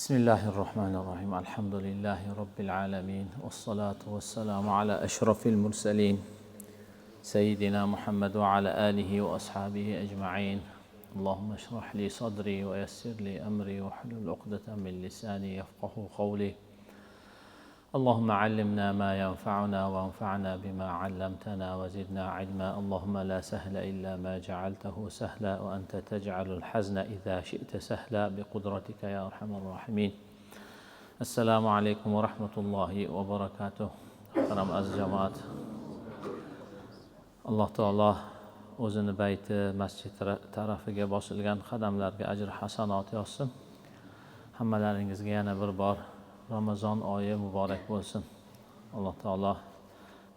بسم الله الرحمن الرحيم. الحمد لله رب العالمين، والصلاة والسلام على أشرف المرسلين سيدنا محمد وعلى آله وأصحابه أجمعين. اللهم اشرح لي صدري ويسر لي أمري واحلل عقدة من لساني يفقه قولي. اللهم علمنا ما ينفعنا وانفعنا بما علمتنا وزدنا علما. اللهم لا سهل إلا ما جعلته سهلا وأنت تجعل الحزن إذا شئت سهلا بقدرتك يا أرحم الراحمين. السلام عليكم ورحمة الله وبركاته. Muhtaram aziz jamoat, Alloh taolo o'zini bayti masjid tarafiga bosilgan qadamlarga ajr hasanot yozsin. Hammalaringizga yana bir bor Ramazon oyi muborak bo'lsin. Alloh taolo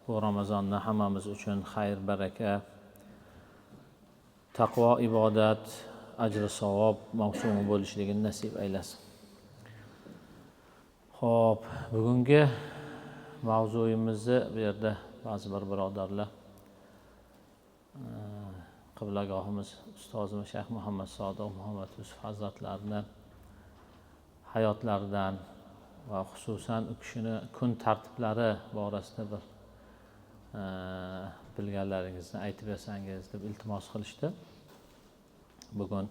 bu Ramazonni hammamiz uchun xayr, baraka, taqvo, ibodat, ajr savob mavsumi bo'lishligini nasib aylasin. Xo'p, bugungi mavzuyimizni bu yerda ba'zi bir birodarlar qiblagohimiz ustozimiz Shayx Muhammad Sodiq Muhammad Yusuf hazratlarini hayotlaridan va xususan u kishini kun tartiblari borasida bir bilganlaringizni aytib bersangiz deb iltimos qilishdi. Bugun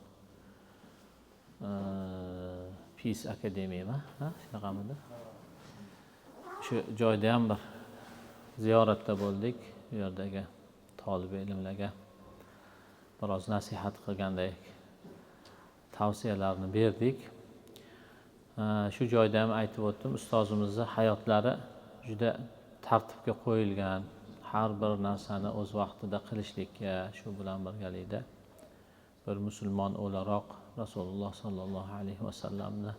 Peace Academymi, ha, shunaqamidi? Shu joyda ham bir ziyoratda bo'ldik. U yerdagi tolib ilmlarga biroz nasihat qilgandek tavsiyalarni berdik. Shu joyda ham aytib o'tdim, ustozimizni hayotlari juda tartibga qo'yilgan, har bir narsani o'z vaqtida qilishlikka, shu bilan birgalikda bir musulmon o'laroq Rasululloh sollallohu alayhi vasallamni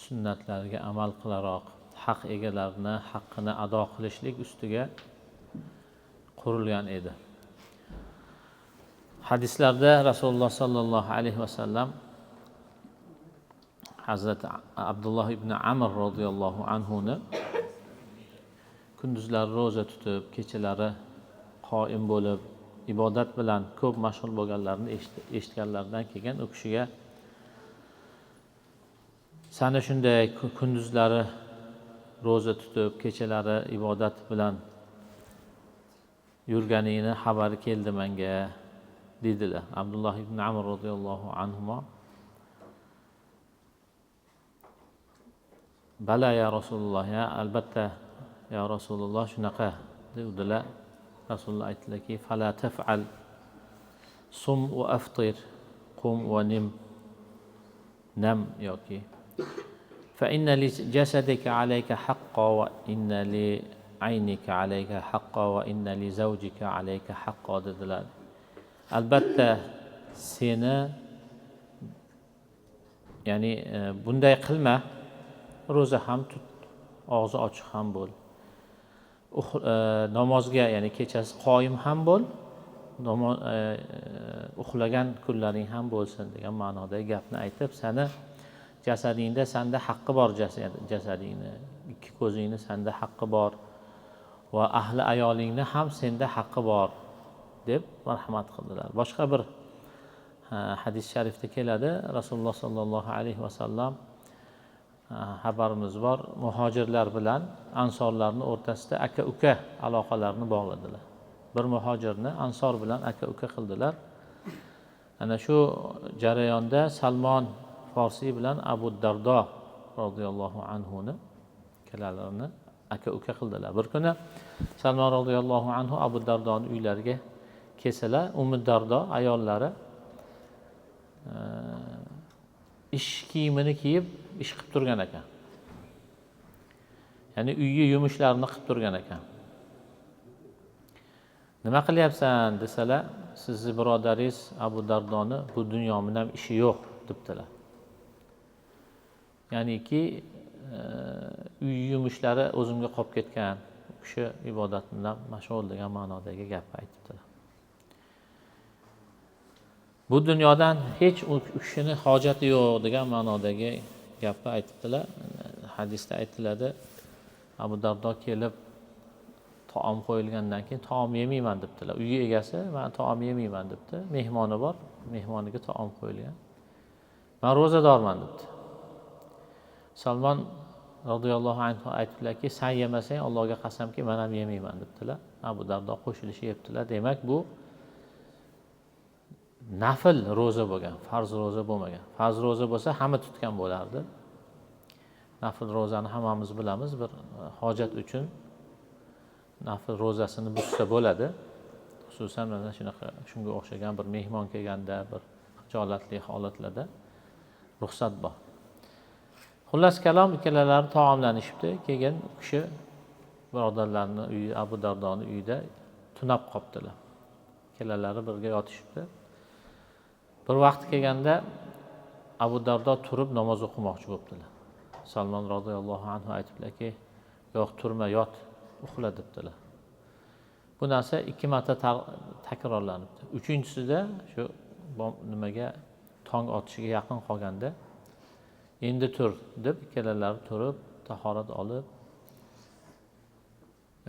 sunnatlariga amal qilaroq, haq egalarini haqqini ado qilishlik ustiga qurilgan edi. Hadislarda Rasululloh sollallohu alayhi vasallam Hazrati Abdulloh ibn Amr roziyallohu anhuni kunduzlari ro'za tutib, kechalari qoim bo'lib, ibodat bilan ko'p mashg'ul bo'lganlarini eshitganlaridan keyin u kishiga sani shunday kunduzlari ro'za tutib, kechalari ibodat bilan yurganingni xabari keldi menga dedilar. Abdulloh ibn Amr roziyallohu anhu bala ya Rasululloh, ya albatta ya Rasululloh shunaqa dedilar. Rasululloh aytdilarki, fala taf'al sum va aftir qum va nim nam yoki fa inna li jasadika alayka haqqo va inna li aynika alayka haqqo va inna li zawjika alayka haqqo dedilar. Albatta seni, ya'ni bunday qilma, ro'za ham tut, og'zi ochiq ham bo'l, namozga, ya'ni kechasi qoyim ham bo'l, uxlagan kunlaring ham bo'lsin degan ma'nodagi gapni aytib, sani jasadingda senda haqqi bor, jasadingni, ikki ko'zingni senda haqqi bor va ahli ayolingni ham senda haqqi bor deb marhamat qildilar. Boshqa bir hadis sharifda keladi, Rasululloh sollallohu alayhi vasallam xabarimiz bor, muhojirlar bilan ansorlarning o'rtasida aka-uka aloqalarini bog'ladilar. Bir muhojirni ansor bilan aka-uka qildilar. Ana shu jarayonda Salmon Forsiy bilan Abu Dardo roziyallohu anhuni ikkalalarini aka-uka qildilar. Bir kuni Salmon roziyallohu anhu Abu Dardoni uylariga kelsalar, Ummu Dardo ayollari ish kiyimini kiyib ish qilib turgan ekan. Ya'ni uyi yumushlarini qilib turgan ekan. Nima qilyapsan desalar, sizni birodaringiz Abu Dardoni bu dunyo bilan ishi yo'q debdilar. Ya'niki uy yumushlari o'zimga qolib ketgan, u kishi ibodat bilan mashg'ul degan ma'nodagi gapni aytibdilar. Bu dunyodan hech u kishini hojati yo'q degan ma'nodagi gapni aytibdilar. Hadisda aytiladi, Abu Dardo kelib taom qo'yilgandan keyin taom yemayman debdilar. Uyi egasi men taom yemayman debdi. Mehmoni bor, mehmoniga taom qo'yilgan. Men ro'zadorman debdi. Salmon roziyallohu anhu aytdilarki, sen yemasang Allohga qasamki men ham yemayman debdilar. Abu Dardo qo'shilishib yebdilar. Demak, bu nafl ro'za bo'lgan, farz ro'za bo'lmagan. Farz ro'za bo'lsa hamma tutgan bo'lardi. Nafl ro'zani hammamiz bilamiz, bir hojat uchun nafl ro'zasini buzsa bo'ladi. Xususan mana shunaqa shunga o'xshagan bir mehmon kelganda, bir hijolatli holatlarda ruxsat bor. Xullas kalom, ikkalalari taomlanishibdi. Keyin u kishi birodarlarning uyi, Abu Dardoning uyida tunab qopdilar. Ikkalalari birga yotishibdi. Bir vaqt kelganda Abu Dardo turib namoz o'qimoqchi bo'ptilar. Salmon roziyallohu anhu aytibdilarki, yo'q, turma, yot, uxla debdilar. Bu narsa 2 marta takrorlanibdi. Uchinchisida shu nimaga tong otishiga yaqin qolganda endi tur deb ikkalalari turib tahorat olib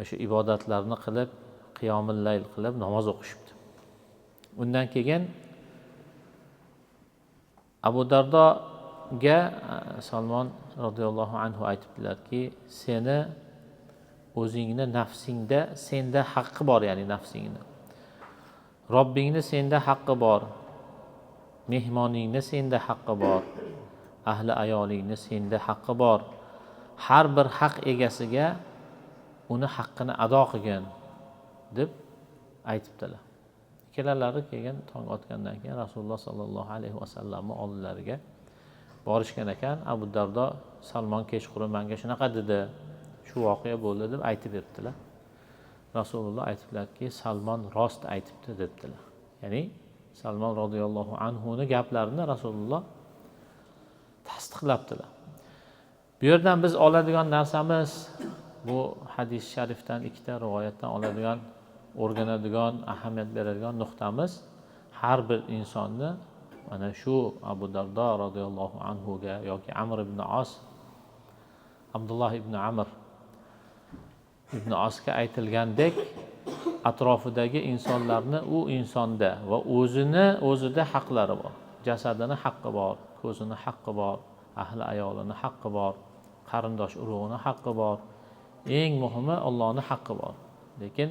o'sha ibodatlarni qilib, qiyomul layl qilib namoz o'qishibdi. Undan keyin Abu Dardoga Salmon roziyallohu anhu aytibdilarki, seni o'zingni nafsingda senda haqqi bor, ya'ni nafsingni. Robbingni senda haqqi bor, mehmoningni senda haqqi bor, ahli ayolingni senda haqqi bor. Har bir haq egasiga uni haqqini ado qilgin deb aytibdilar. Ikkalalari keyin tong otgandan keyin Rasululloh sallallohu alayhi vasallamning oldilariga borishgan ekan. Abu Dardo Salmon kechqurun menga shunaqa dedi, shu voqea bo'ldi deb aytib berdilar. Rasululloh aytibdilarki, Salmon rost aytibdi debdilar. Ya'ni Salmon roziyallohu anhu ni gaplarini Rasululloh tasdiqlabdilar. Bu yerdan biz oladigan narsamiz, bu hadis sharifdan ikkita rivoyatdan oladigan, o'rganadigan, ahamiyat beradigan nuqtamiz, har bir insonni mana shu Abu Dardo roziyallohu anhu ga yoki Amr ibn Os, Abdulloh ibn Amr ibn Osga aytilgandek atrofidagi insonlarni u insonda va o'zini o'zida haqlari bor. Jasadini haqqi bor, ko'zini haqqi bor, ahli ayolini haqqi bor, qarindosh urug'ini haqqi bor. Eng muhimi Allohning haqqi bor. Lekin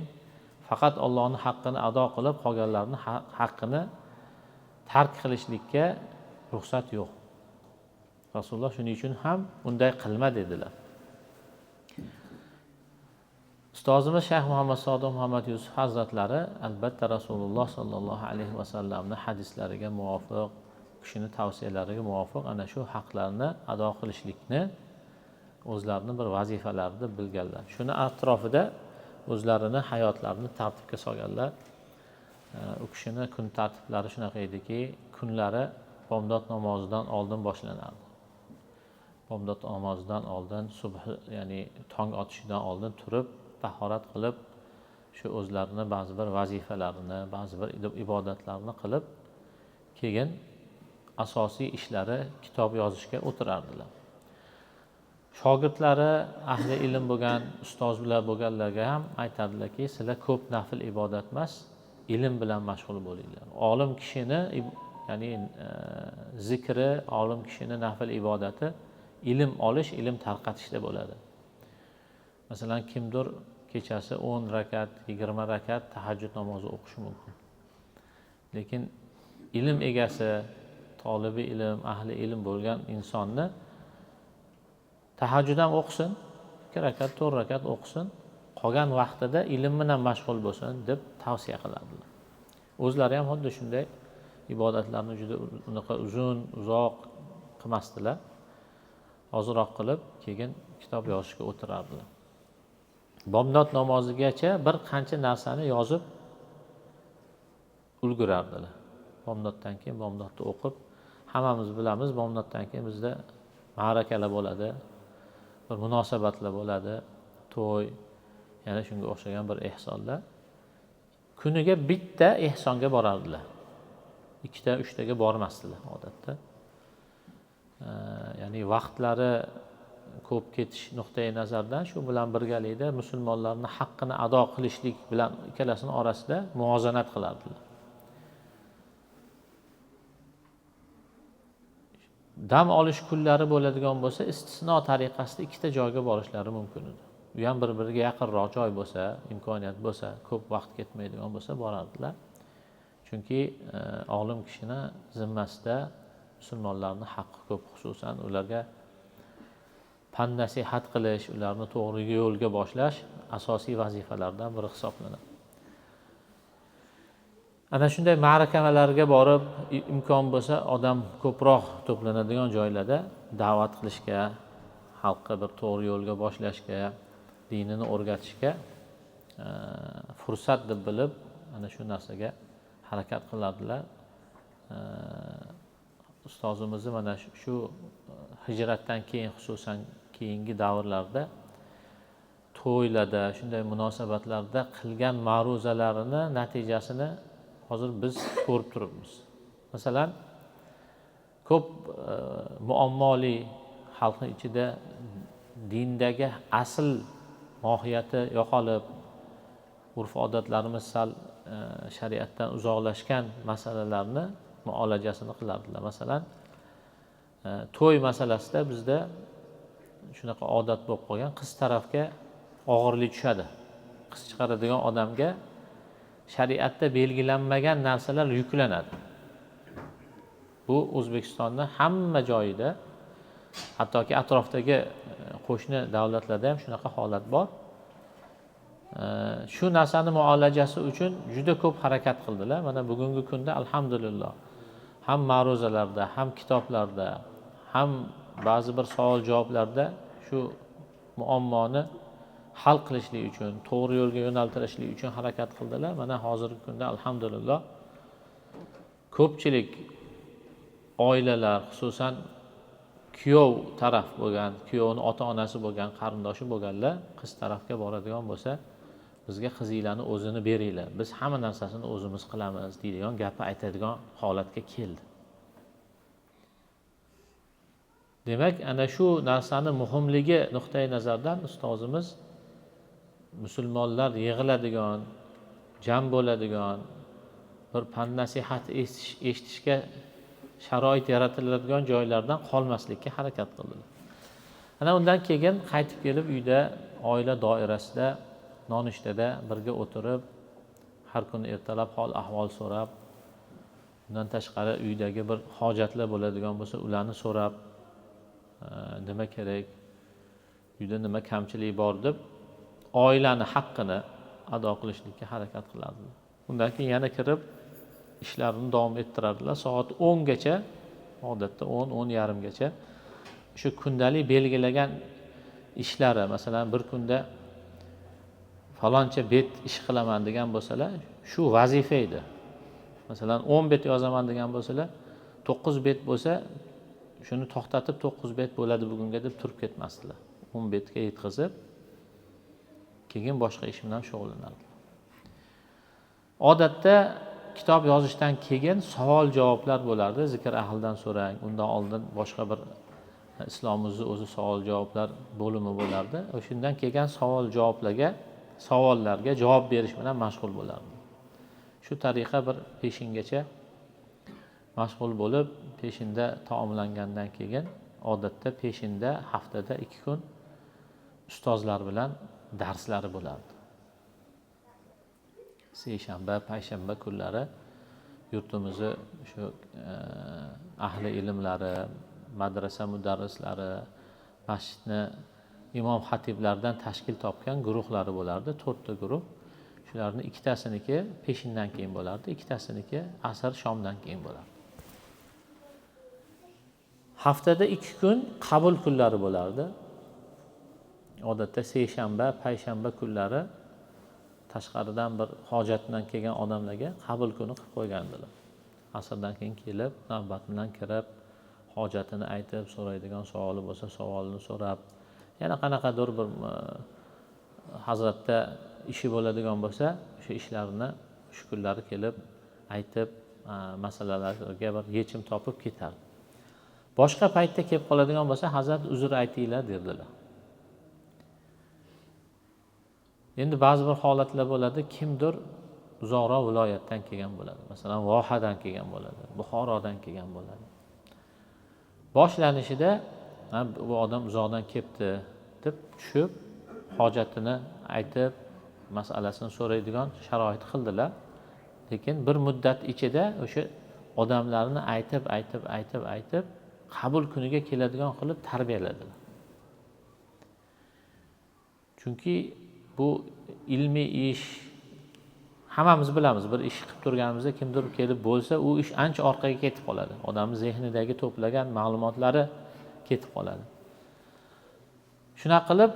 faqat Allohning haqqini ado qilib, qolganlarning haqqini tark qilishlikka ruxsat yo'q. Rasululloh shuning uchun ham unday qilma dedilar. Ustozimiz Shayx Muhammad Sodiq Muhammad Yusuf hazratlari albatta Rasululloh sallallohu alayhi vasallamning hadislariga muvofiq, kishini tavsiyalariga muvofiq ana shu haqlarni ado qilishlikni o'zlarini bir vazifalari deb bilganlar. Shuni atrofida o'zlarini hayotlarini tartibga solganlar. U kishini kun tartiblari shunaqa ediki, kunlari bomdod namozidan oldin boshlanardi. Bomdod namozidan oldin, subh, ya'ni tong otishidan oldin turib tahorat qilib, shu o'zlarini ba'zi bir vazifalarini, ba'zi bir ibodatlarini qilib, keyin asosiy ishlari kitob yozishga o'tirardilar. Shogirdlari ahli ilm bo'lgan, ustozlar bo'lganlarga ham aytadilarki, sizlar ko'p nafl ibodat emas, ilm bilan mashg'ul bo'linglar. Olim kishini, ya'ni zikri, olim kishini nafl ibodati ilm olish, ilm tarqatishda bo'ladi. Masalan, kimdir kechasi 10 rakat, 20 rakat tahajjud namozi o'qishi mumkin. Lekin ilm egasi, tolibi ilm, ahli ilm bo'lgan insonni tahajjud ham o'qisin, 2 rakat, 4 rakat o'qisin, qolgan vaqtida ilm bilan mashg'ul bo'lsin deb tavsiya qiladilar. O'zlari ham xuddi shunday ibodatlarni juda unaqa uzun, uzoq qilmasdilar. Ozroq qilib, keyin kitob yozishga o'tirardilar. Bomdod namozigacha bir qancha narsani yozib ulgurardilar. Bomdoddan keyin bomdodni o'qib, hammamiz bilamiz, bomdoddan keyin bizda ma'rakalar bo'ladi, bir munosabatlar bo'ladi, to'y, yana shunga o'xshagan bir ehsonlar. Kuniga bitta ehsonga borardilar. 2ta, 3taga bormasdilar odatda. Ya'ni vaqtlari ko'p ketish nuqtai nazardan shu bilan birgalikda musulmonlarning haqqini ado qilishlik bilan ikkalasining orasida muvozanat qilardilar. Dam olish kunlari bo'ladigan bo'lsa, istisno tariqasida ikkita joyga borishlari mumkin edi. U ham bir-biriga yaqinroq joy bo'lsa, imkoniyat bo'lsa, ko'p vaqt ketmaydigan bo'lsa borardilar. Chunki olim kishini zimmasida musulmonlarning haqqi ko'p, xususan ularga pand nasihat qilish, ularni to'g'ri yo'lga boshlash asosiy vazifalardan biri hisoblanadi. Ana shunday ma'rakalarga borib, imkon bo'lsa odam ko'proq to'planadigan joylarda da'vat qilishga, xalqqa bir to'g'ri yo'lga boshlashga, dinini o'rgatishga fursat deb bilib, ana shu narsaga harakat qilardilar. Ustozimizni mana shu hijratdan keyin, xususan keyingi davrlarda to'ylarda, shunday munosabatlarda qilgan ma'ruzalarini natijasini hozir biz ko'rib turibmiz. Masalan, ko'p muammoli xalqning ichida dindagi asl mohiyati yo'qolib, urf-odatlarimiz sal shariatdan uzoqlashgan masalalarni muolajasini qilardilar. Masalan, to'y masalasida bizda shunaqa odat bo'lib qolgan, qiz tarafga og'irlik tushadi. Qiz chiqaradigan odamga shariatda belgilanmagan narsalar yuklanadi. Bu O'zbekistonda hamma joyida, hattoki atrofdagi qo'shni davlatlarda ham shunaqa holat bor. Shu narsani muolajasi uchun juda ko'p harakat qildilar. Mana bugungi kunda alhamdulillah ham ma'ruzalarda, ham kitoblarda, ham ba'zi bir savol javoblarda shu muammoni hal qilishlik uchun, to'g'ri yo'lga yo'naltirishlik uchun harakat qildilar. Mana hozirgi kunda alhamdulillah ko'pchilik oilalar, xususan kuyov taraf bo'lgan, kuyovning ota-onasi bo'lgan, qarindoshi bo'lganlar qiz tarafga boradigan bo'lsa, bizga qizinglarni o'zini beringlar, biz hamma narsasini o'zimiz qilamiz deydigan gapni aytadigan holatga keldi. Demak, ana shu narsani muhimligi nuqtai nazardan ustozimiz musulmonlar yig'iladigan, jam bo'ladigan, bir pand nasihat eshitishga sharoit yaratiladigan joylardan qolmaslikka harakat qildilar. Ana undan keyin qaytib kelib uyda, oila doirasida, nonushtada birga o'tirib, har kuni ertalab hol ahvol so'rab, undan tashqari uydagi bir hojatlar bo'ladigan bo'lsa, ularni so'rab, nima kerak, uyda nima kamchilik bor deb oilani haqqini ado qilishlikka harakat qilardilar. Undan keyin yana kirib ishlarini davom ettirardilar. Soat 10 gacha, odatda 10-10:30 gacha shu kundalik belgilagan ishlari, masalan, bir kunda faloncha bet ish qilaman degan bo'lsalar, shu vazifa edi. Masalan, 10 bet yozaman degan bo'lsalar, 9 bet bo'lsa, shuni to'xtatib 9 bet bo'ladi bugunga deb turib ketmasdilar. 10 betga yetkazib, keyin boshqa ish bilan shug'ullanardilar. Odatda kitob yozishdan keyin savol javoblar bo'lardi. Zikr ahlidan so'rang, undan oldin boshqa bir islomimizni o'zi savol javoblar bo'limi bo'lardi. O'shundan kelgan savol javoblarga, savollarga javob berish bilan mashg'ul bo'lardi. Shu tariqa bir peshingacha mashg'ul bo'lib, peshinda taomlangandan keyin odatda peshinda haftada 2 kun ustozlar bilan darslari bo'lardi. Seshanba, payshanba kunlari yurtimizni shu ahli ilmlari, madrasa mudarrislari, masjidni imom xatiblardan tashkil topgan guruhlari bo'lardi, 4 ta guruh. Shularning ikkitasiniki peshindan keyin bo'lardi, ikkitasiniki asr shomdan keyin bo'lardi. Haftada 2 kun qabul kunlari bo'lardi. Odatda seshanba, payshanba kunlari tashqaridan bir hojat bilan kelgan odamlarga qabul kuni qilib qo'ygandilar. Asrdan keyin kelib, navbat bilan kirib, hojatini aytib, so'raydigan savoli bo'lsa savolini so'rab, yana qanaqadir bir hazratda ishi bo'ladigan bo'lsa, o'sha ishlarini shu kunlari kelib aytib, masalalarga bir yechim topib ketardi. Boshqa paytda kelib qoladigan bo'lsa, hazrat uzr aytinglar derdilar. Endi ba'zi bir holatlar bo'ladi, kimdir uzoqroq viloyatdan kelgan bo'ladi. Masalan, Vohadan kelgan bo'ladi, Buxorodan kelgan bo'ladi. Boshlanishida bu odam uzoqdan kelibdi deb tushib, hojatini aytib, masalasini so'raydigan sharoit qildilar. Lekin bir muddat ichida o'sha odamlarni aytib, aytib, aytib, aytib qabul kuniga keladigan qilib tarbiyaladilar. Chunki bu ilmiy ish, hammamiz bilamiz, bir ish qilib turganimizda kimdir kelib bo'lsa, u ish ancha orqaga ketib qoladi. Odamning zehnidagi to'plagan ma'lumotlari ketib qoladi. Shunaqa qilib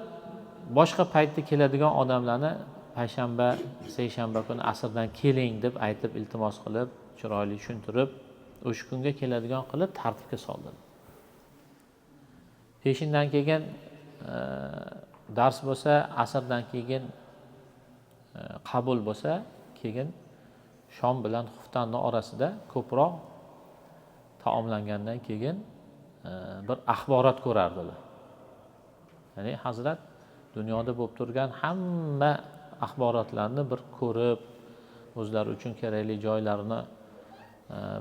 boshqa paytda keladigan odamlarni payshanba, seshanba kuni asrdan keling deb aytib, iltimos qilib, chiroyli tushuntirib, o'sha kunga keladigan qilib tartibga soldilar. Peshindan keyin dars bo'lsa, asrdan keyin qabul bo'lsa, keyin shom bilan xuftanning orasida ko'proq taomlangandan keyin bir axborot ko'rardilar. Ya'ni hazrat dunyoda bo'lib turgan hamma axborotlarni bir ko'rib, o'zlari uchun kerakli joylarini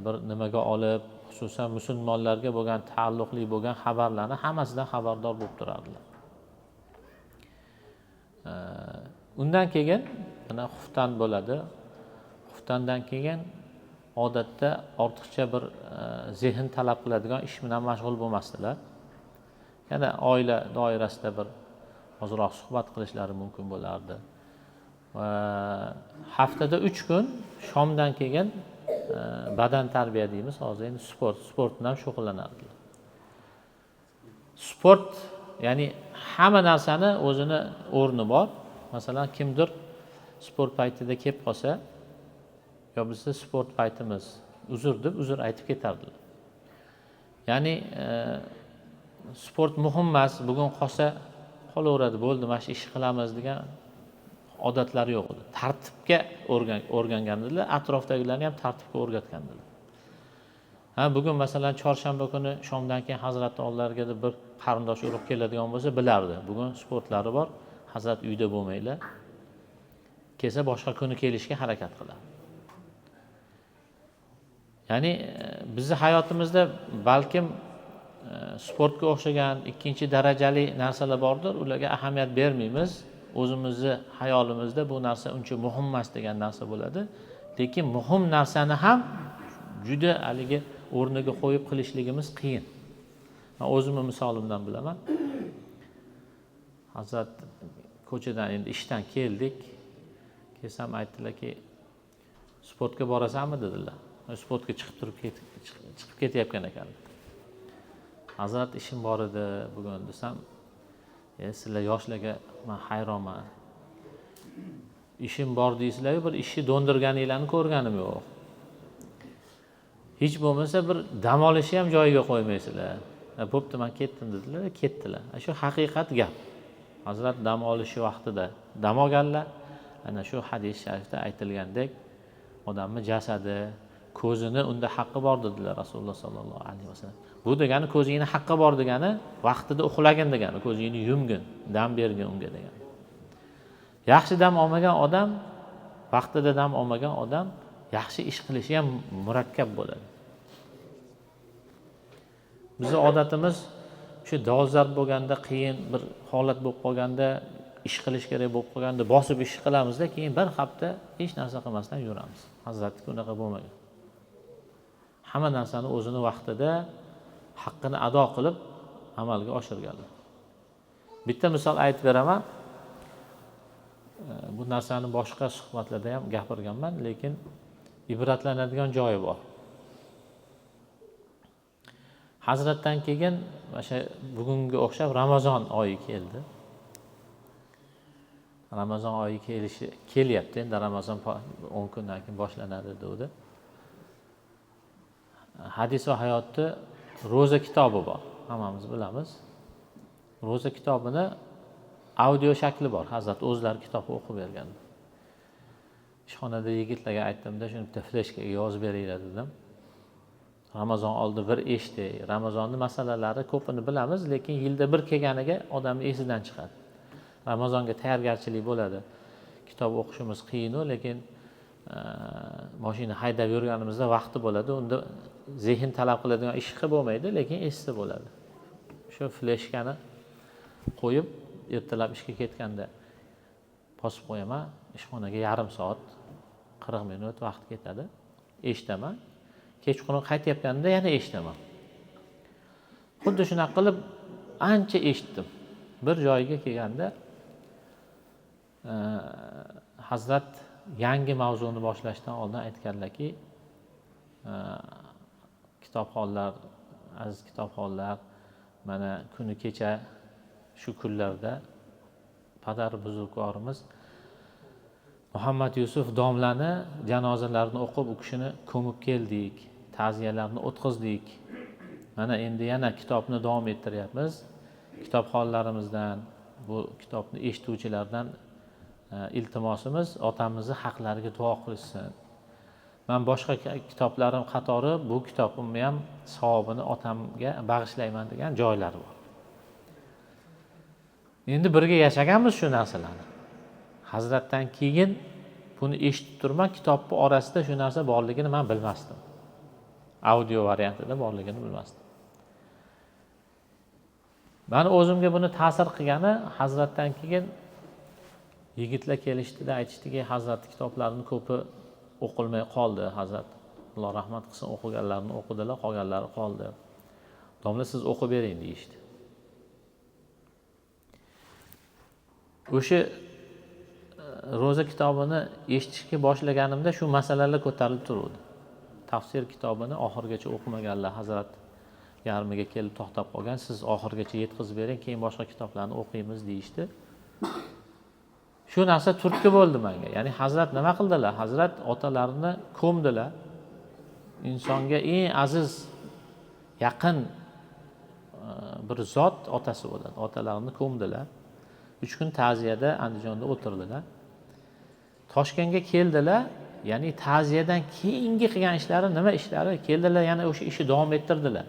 bir nimaga olib, xususan musulmonlarga bo'lgan taalluqli bo'lgan xabarlarni hammasidan xabardor bo'lib turardilar. Undan keyin mana xuftan bo'ladi. Xuftandan keyin odatda ortiqcha bir zehn talab qiladigan ish bilan mashg'ul bo'lmasdilar. Yana oila doirasida bir ozroq suhbat qilishlari mumkin bo'lardi. Va haftada 3 kun shomdan keyin badan tarbiya deymiz, hozir endi sport bilan shug'ullanardilar. Sport, ya'ni hamma narsani o'zini o'rni bor. Masalan, kimdir sport paytida kelib qolsa, yo bizni sport paytimiz, uzr deb uzr aytib ketardilar. Ya'ni sport muhim emas, bugun qolsa qolaveradi, bo'ldi, mana shu ishni qilamiz degan odatlari yo'q edi. Tartibga o'rgangandilar, atrofdagilarni ham tartibga o'rgatgandilar. Ha, bugun masalan chorshanba kuni shomdan keyin hazratni oldilariga bir qarindosh urug' keladigan bo'lsa, bilardi. Bugun sportlari bor, hazrat uyda bo'lmanglar. Kelsa boshqa kuni kelishga harakat qiladi. Ya'ni bizni hayotimizda balkim sportga o'xshagan ikkinchi darajali narsalar bordir, ularga ahamiyat bermaymiz. O'zimizni hayolimizda bu narsa uncha muhim emas degan narsa bo'ladi. Lekin muhim narsani ham juda haligi o'rniga qo'yib qilishligimiz qiyin. Men o'zimni misolimdan bilaman. Hazrat ko'chadan endi ishdan keldik. Kelsam aytdilarki, sportga borasanmi dedilar. Sportga chiqib turib chiqib ketayotgan ekanlar. Hazrat ishim bor edi bugun desam, sizlar yoshlarga men hayronman. Ishim bor deysizlar, bir ishni do'ndirganinglarni ko'rganim yo'q. Hech bo'lmasa bir dam olishni ham joyiga qo'ymaysizlar. Bo'pti, men ketdim dedilar, ketdilar. Shu haqiqat gap. Hazrat dam olishi vaqtida dam olganlar. Ana shu hadis sharifda aytilgandek, odamning jasadi, ko'zini unda haqqi bor dedilar Rasululloh sallallohu alayhi vasallam. Bu degani ko'zingni haqqi bor degani, vaqtida uxlagin degani, ko'zingni yumgin, dam bergin unga degani. Yaxshi dam olmagan odam, vaqtida dam olmagan odam yaxshi ish qilishi ham murakkab bo'ladi. Bizning odatimiz shu dolzarb bo'lganda, qiyin bir holat bo'lib qolganda, ish qilish kerak bo'lib qolganda bosib ish qilamizda, keyin bir hafta hech narsa qilmasdan yuramiz. Hazratniki unaqa bo'lmagan. Hamma narsani o'zini vaqtida haqqini ado qilib amalga oshirganlar. Bitta misol aytib beraman. Bu narsani boshqa suhbatlarda ham gapirganman, lekin ibratlanadigan joyi bor. Hazratdan keyin o'sha bugunga o'xshab Ramazon oyi keldi. Ramazon oyi kelyapti. Endi Ramazon 10 kundan keyin boshlanadi dedi. Hadis va hayotda ro'za kitobi bor. Hammamiz bilamiz. Ro'za kitobini audio shakli bor. Hazrat o'zlari kitobni o'qib bergan. Ishxonada yigitlarga aytdimda, shuni bitta fleshkaga yozib beringlar dedim. Ramazon oldi bir eshitdik. Ramazonning masalalari ko'pini bilamiz, lekin yilda bir kelganiga odamning esidan chiqadi. Ramazonga tayyorgarchilik bo'ladi. Kitob o'qishimiz qiyin-u, lekin mashina haydab yurganimizda vaqti bo'ladi, unda zehn talab qiladigan ish qilib bo'lmaydi, lekin eshitsa bo'ladi. Shu fleshkani qo'yib ertalab ishga ketganda bosib qo'yaman, ishxonaga yarim soat 40 minut vaqt ketadi. Eshitaman. Kechqurun qaytayotganimda yana eshitaman. Xuddi shunaqa qilib ancha eshitdim. Bir joyga kelganda Hazrat yangi mavzuni boshlashdan oldin aytganlarki, kitobxonlar, aziz kitobxonlar, mana kuni kecha shu kunlarda padar buzrukvorimiz Muhammad Yusuf domlani janozalarini o'qib, u kishini ko'mib keldik, ta'ziyalarni o'tkazdik. Mana endi yana kitobni davom ettiryapmiz. Kitobxonlarimizdan, bu kitobni eshituvchilardan iltimosimiz, otamizni haqlariga duo qilishsin. Men boshqa kitoblarim qatori bu kitobimni ham savobini otamga bag'ishlayman degan joylari bor. Endi birga yashaganmiz shu narsalarni. Hazratdan keyin buni eshitib turman, kitobning orasida shu narsa borligini men bilmasdim. Audio variantida borligini bilmasdim. Meni o'zimga buni ta'sir qilgani, Hazratdan keyin yigitlar kelishdida aytishdiki, Hazrat kitoblarini ko'pi o'qilmay qoldi. Hazrat Alloh rahmat qilsin, o'qiganlarini o'qidilar, qolganlari qoldi. Domla, siz o'qib bering deyishdi. O'sha ro'za kitobini eshitishga boshlaganimda shu masalalar ko'tarilib turuvdi. Tafsir kitobini oxirigacha o'qimaganlar, Hazrat yarmiga kelib to'xtab qolgan, siz oxirigacha yetkazib bering, keyin boshqa kitoblarni o'qiymiz deyishdi. Shu narsa turtki bo'ldi menga. Ya'ni Hazrat nima qildilar? Hazrat otalarini ko'mdilar. Insonga eng aziz, yaqin bir zot otasi bo'ladi. Otalarini ko'mdilar. 3 kun ta'ziyada Andijonda o'tirdilar. Toshkentga keldilar. Ya'ni ta'ziyadan keyingi qilgan ishlari nima ishlari? Keldilar, yana o'sha ishni davom ettirdilar.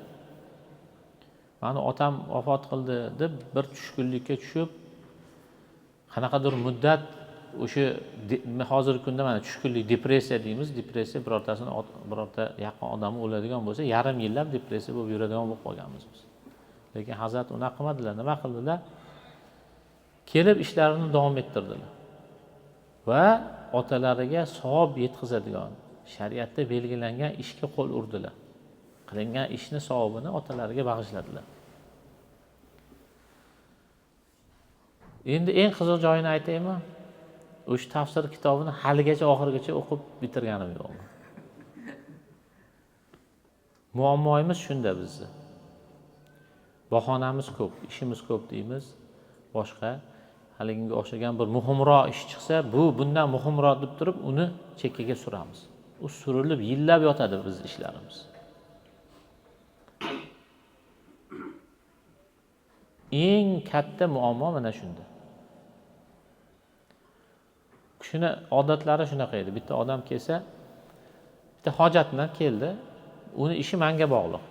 Mani otam vafot qildi deb bir tushkunlikka tushib, qanaqadir muddat o'sha hozirgi kunda mana tushkunlik, depressiya deymiz. Depressiya birortasini birorta yaqin odami o'ladigan bo'lsa, yarim yillab depressiya bo'lib yuradigan bo'lib qolganmiz biz. Lekin Hazrat unaqa qilmadilar. Nima qildilar? Kelib ishlarini davom ettirdilar. Va otalariga savob yetkazadigan, shariatda belgilangan ishga qo'l urdilar. Qilingan ishni savobini otalariga bag'ishladilar. Endi eng qiziq joyini aytaymi? O'sha tafsir kitobini haligacha oxirigacha o'qib bitirganim yo'q. Muammoimiz shunda bizni. Bahonamiz ko'p, ishimiz ko'p deymiz. Boshqa haliginga o'xshagan bir muhimroq ish chiqsa, bu bundan muhimroq deb turib uni chekkaga suramiz. U surilib yillab yotadi biz ishlarimiz. Eng katta muammo mana shunda. Kishini odatlari shunaqa edi. Bitta odam kelsa, bitta hojat bilan keldi, uni ishi menga bog'liq.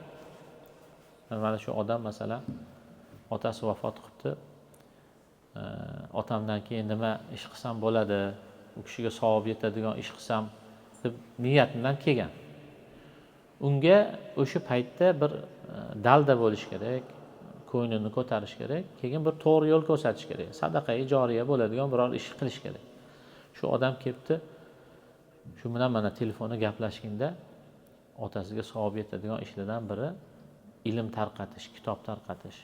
Mana shu odam masalan otasi vafot qilibdi. Otamdan keyin nima ish qilsam bo'ladi, u kishiga savob yetadigan ish qilsam deb niyat bilan kelgan. Unga o'sha paytda bir dalda bo'lish kerak, ko'nglini ko'tarish kerak, keyin bir to'g'ri yo'l ko'rsatish kerak, sadaqai joriya bo'ladigan biror ish qilish kerak. Shu odam kelibdi, shu bilan mana telefonda gaplashganda otasiga savob yetadigan ishlardan biri ilm tarqatish, kitob tarqatish.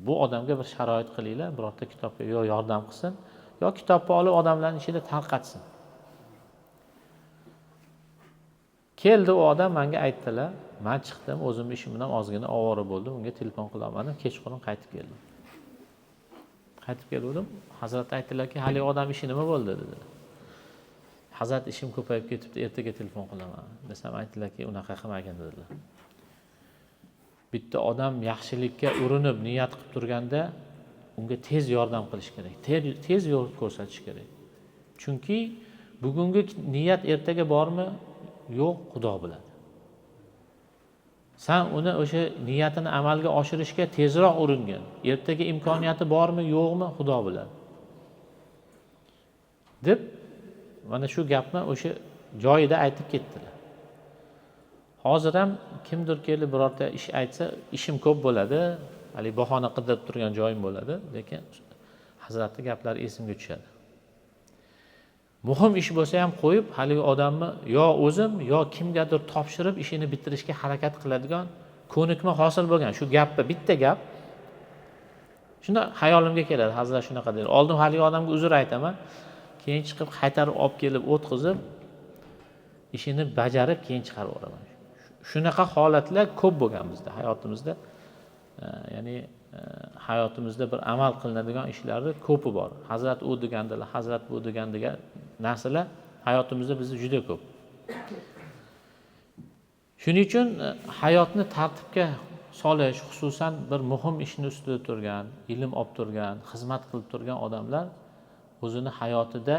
Bu odamga bir sharoit qilinglar, birorta kitobga yo yordam qilsin, yo kitobni olib odamlarning ichida tarqatsin. Keldi u odam menga aytdilar, men chiqdim, o'zim ishim bilan ozgina ovora bo'ldim, unga telefon qila olmadim, kechqurun qaytib keldim. Qaytib keldim, Hazrat aytdilarki, hali odam ishi nima bo'ldi dedilar. Hazrat ishim ko'payib ketibdi, ertaga telefon qilaman desam aytdilarki, unaqa qilmagin dedilar. Bitta odam yaxshilikka urinib niyat qilib turganda unga tez yordam qilish kerak, tez yo'l ko'rsatish kerak. Chunki bugungi niyat ertaga bormi, yo'q, Xudo biladi. Sen uni o'sha niyatini amalga oshirishga tezroq uringin. Ertaga imkoniyati bormi, yo'qmi, Xudo biladi. Deb mana shu gapni o'sha joyida aytib ketdilar. Hozir ham kimdir kelib birorta ish aytsa, ishim ko'p bo'ladi, haligi bahona qidirib turgan joyim bo'ladi, lekin hazratni gaplari esimga tushadi. Muhim ish bo'lsa ham qo'yib, haligi odamni yo o'zim yo kimgadir topshirib ishini bitirishga harakat qiladigan ko'nikma hosil bo'lgan. Shu gapni, bitta gap shunda hayolimga keladi, hazrat shunaqa deydi. Oldin haligi odamga uzr aytaman, keyin chiqib qaytarib olib kelib o'tqizib, ishini bajarib keyin chiqarib yuboraman. Shunaqa holatlar ko'p bo'lgan bizda hayotimizda. Ya'ni hayotimizda bir amal qilinadigan ishlarni ko'pi bor. Hazrat u degandilar, hazrat bu degan degan narsalar hayotimizda bizda juda ko'p. Shuning uchun hayotni tartibga solish, xususan bir muhim ishni ustida turgan, ilm olib turgan, xizmat qilib turgan odamlar o'zini hayotida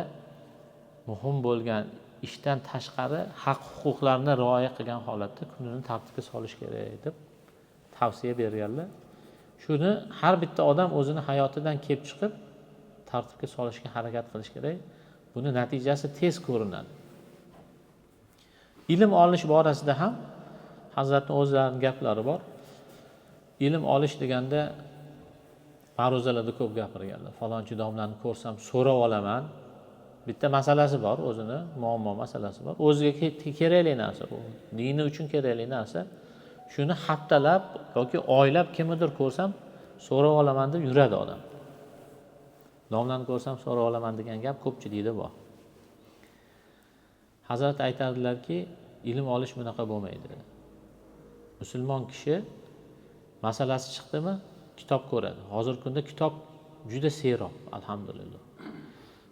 muhim bo'lgan ishdan tashqari haq huquqlarni rioya qilgan holatda kunini tartibga solish kerak deb tavsiya berganlar. Shuni har bitta odam o'zini hayotidan kelib chiqib tartibga solishga harakat qilish kerak. Buni natijasi tez ko'rinadi. Ilm olish borasida ham hazratning o'zlarining gaplari bor. Ilm olish deganda ma'ruzalarda ko'p gapirganlar. Falonchi domlani ko'rsam so'rab olaman. Bitta masalasi bor, o'zini muammo masalasi bor. O'ziga kerakli narsa bu. Dini uchun kerakli narsa. Shuni haftalab yoki oylab kimnidir ko'rsam so'rab olaman deb yuradi odam. Domlani ko'rsam so'rab olaman degan gap ko'pchilikda bor. Hazrat aytadilarki, ilm olish bunaqa bo'lmaydi. Musulmon kishi masalasi chiqdimi, kitob ko'radi. Hozirgi kunda kitob juda serob, alhamdulillah.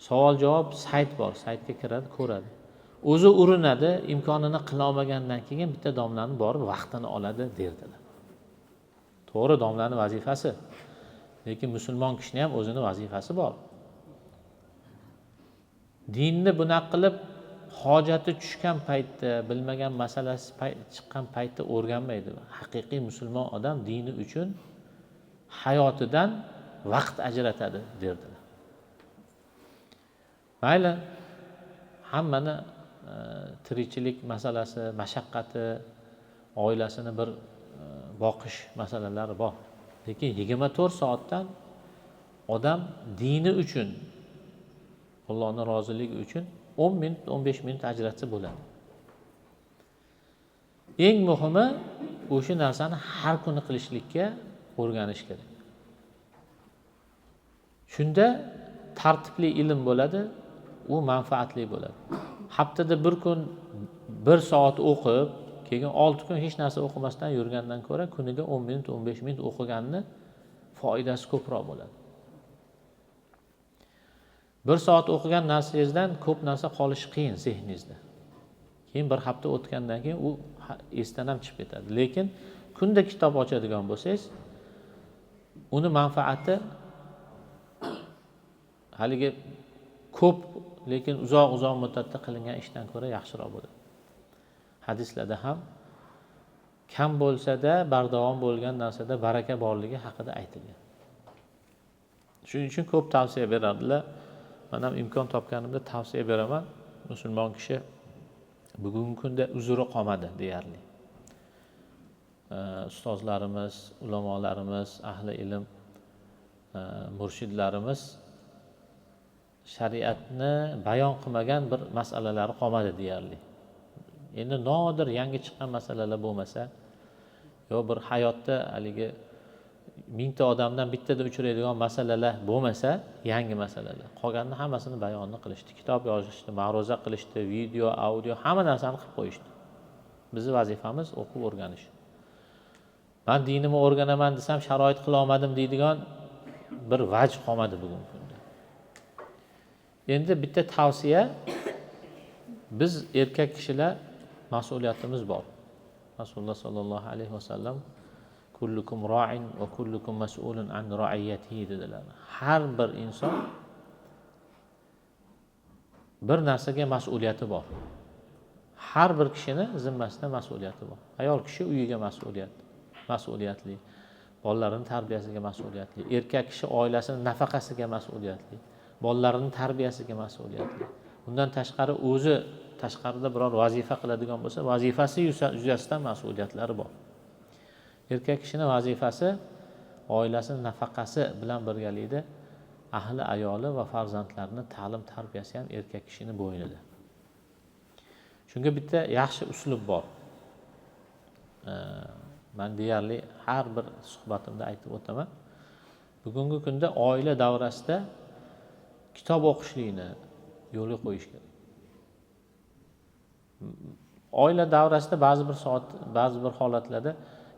Savol javob sayt bor, saytga kiradi, ko'radi. O'zi urinadi, imkonini qila olmagandan keyin bitta domlani borib vaqtini oladi derdilar. To'g'ri, domlani vazifasi. Lekin musulmon kishini ham o'zini vazifasi bor. Dinni bunaqa qilib hojati tushgan paytda, bilmagan masalasi chiqqan paytda o'rganmaydi. Haqiqiy musulmon odam dini uchun hayotidan vaqt ajratadi derdilar. Mayli, hammani tirikchilik masalasi, mashaqqati, oilasini bir boqish masalalari bor. Lekin 24 soatdan odam dini uchun, Allohning roziligi uchun 10 minut, 15 minut ajratsa bo'ladi. Eng muhimi o'sha narsani har kuni qilishlikka o'rganish kerak. Shunda tartibli ilm bo'ladi, u manfaatli bo'ladi. Haftada bir kun 1 soat o'qib, keyin 6 kun hech narsa o'qimasdan yurgandan ko'ra kuniga 10 minut, 15 minut o'qiganni foydasi ko'proq bo'ladi. 1 soat o'qigan narsangizdan ko'p narsa qolishi qiyin zehningizda. Keyin bir hafta o'tgandan keyin u esdan ham chiqib ketadi. Lekin kunda kitob ochadigan bo'lsangiz, uni manfaati haligi ko'p, lekin uzoq-uzoq muddatda qilingan ishdan ko'ra yaxshiroq bo'ladi. Hadislarda ham kam bo'lsa-da bardavom bo'lgan narsada baraka borligi haqida aytilgan. Shuning uchun ko'p tavsiya beradilar. Men ham imkon topganimda tavsiya beraman. Musulmon kishi bugungi kunda uzri qolmadi deyarli. Ustozlarimiz, ulamolarimiz, ahli ilm, murshidlarimiz shariatni bayon qilmagan bir masalalari qolmadi deyarli. Endi nodir yangi chiqqan masalalar bo'lmasa, yo bir hayotda haligi mingta odamdan bittada uchraydigan masalalar bo'lmasa, yangi masalalar. Qolganini hammasini bayonni qilishdi, kitob yozishdi, ma'ruza qilishdi, video, audio, hamma narsani qilib qo'yishdi. Bizning vazifamiz o'qib o'rganish. Men dinimni o'rganaman desam, sharoit qila olmadim deydigan bir vaj qolmadi bugungi kunda. Endi bitta tavsiya, biz erkak kishilar mas'uliyatimiz bor. Rasululloh sallallohu alayhi vasallam kullukum ra'in va kullukum mas'ulun an ra'iyatihi dedilar. Har bir inson bir narsaga mas'uliyati bor. Har bir kishini zimmasida mas'uliyati bor. Ayol kishi uyiga mas'uliyatli, bolalarini tarbiyasiga mas'uliyatli, erkak kishi oilasining nafaqasiga mas'uliyatli, bolalarini tarbiyasiga mas'uliyatli. Bundan tashqari o'zi tashqarida biror vazifa qiladigan bo'lsa, vazifasi yuzasidan mas'uliyatlari bor. Erkak kishini vazifasi oilasini nafaqasi bilan birgalikda ahli ayoli va farzandlarini ta'lim tarbiyasi ham erkak kishini bo'ynida. Shunga bitta yaxshi uslub bor. Men deyarli har bir suhbatimda aytib o'taman. Bugungi kunda oila davrasida kitob o'qishlikni yo'lga qo'yish kerak. Oila davrasida ba'zi bir soat, ba'zi bir holatlarda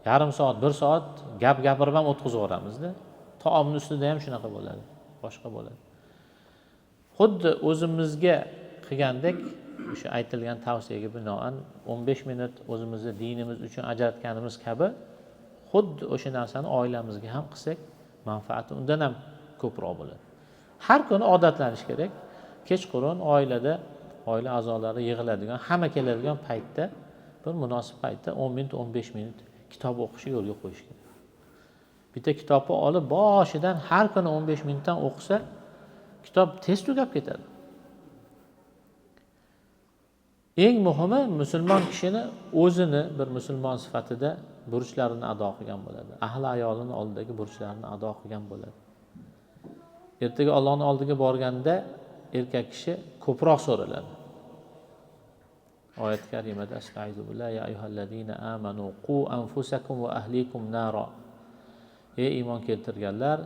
yarim soat, bir soat gap gapirib ham o'tkazib yuboramizda. Taomning ustida ham shunaqa bo'ladi, boshqa bo'ladi. Xuddi o'zimizga qilgandek, o'sha aytilgan tavsiyaga binoan 15 minut o'zimizni dinimiz uchun ajratganimiz kabi, xuddi o'sha narsani oilamizga ham qilsak, manfaati undan ham ko'proq bo'ladi. Har kuni odatlanish kerak. Kechqurun oilada oila a'zolari yig'iladigan, hamma keladigan paytda, bir munosib paytda 10 minut, 15 minut kitob o'qishni yo'lga qo'yish kerak. Bitta kitobni olib boshidan har kuni 15 minutdan o'qisa, kitob tez tugab ketadi. Eng muhimi musulmon kishini o'zini bir musulmon sifatida burchlarini ado qilgan bo'ladi. Ahli ayolini oldidagi burchlarini ado qilgan bo'ladi. Ertaga Allohning oldiga borganda erkak kishi ko'proq so'raladi. Oyat karimada astaizu billahi ya ayyuhallazina amanu qu anfusakum va ahlikum nara. Ey iymon keltirganlar,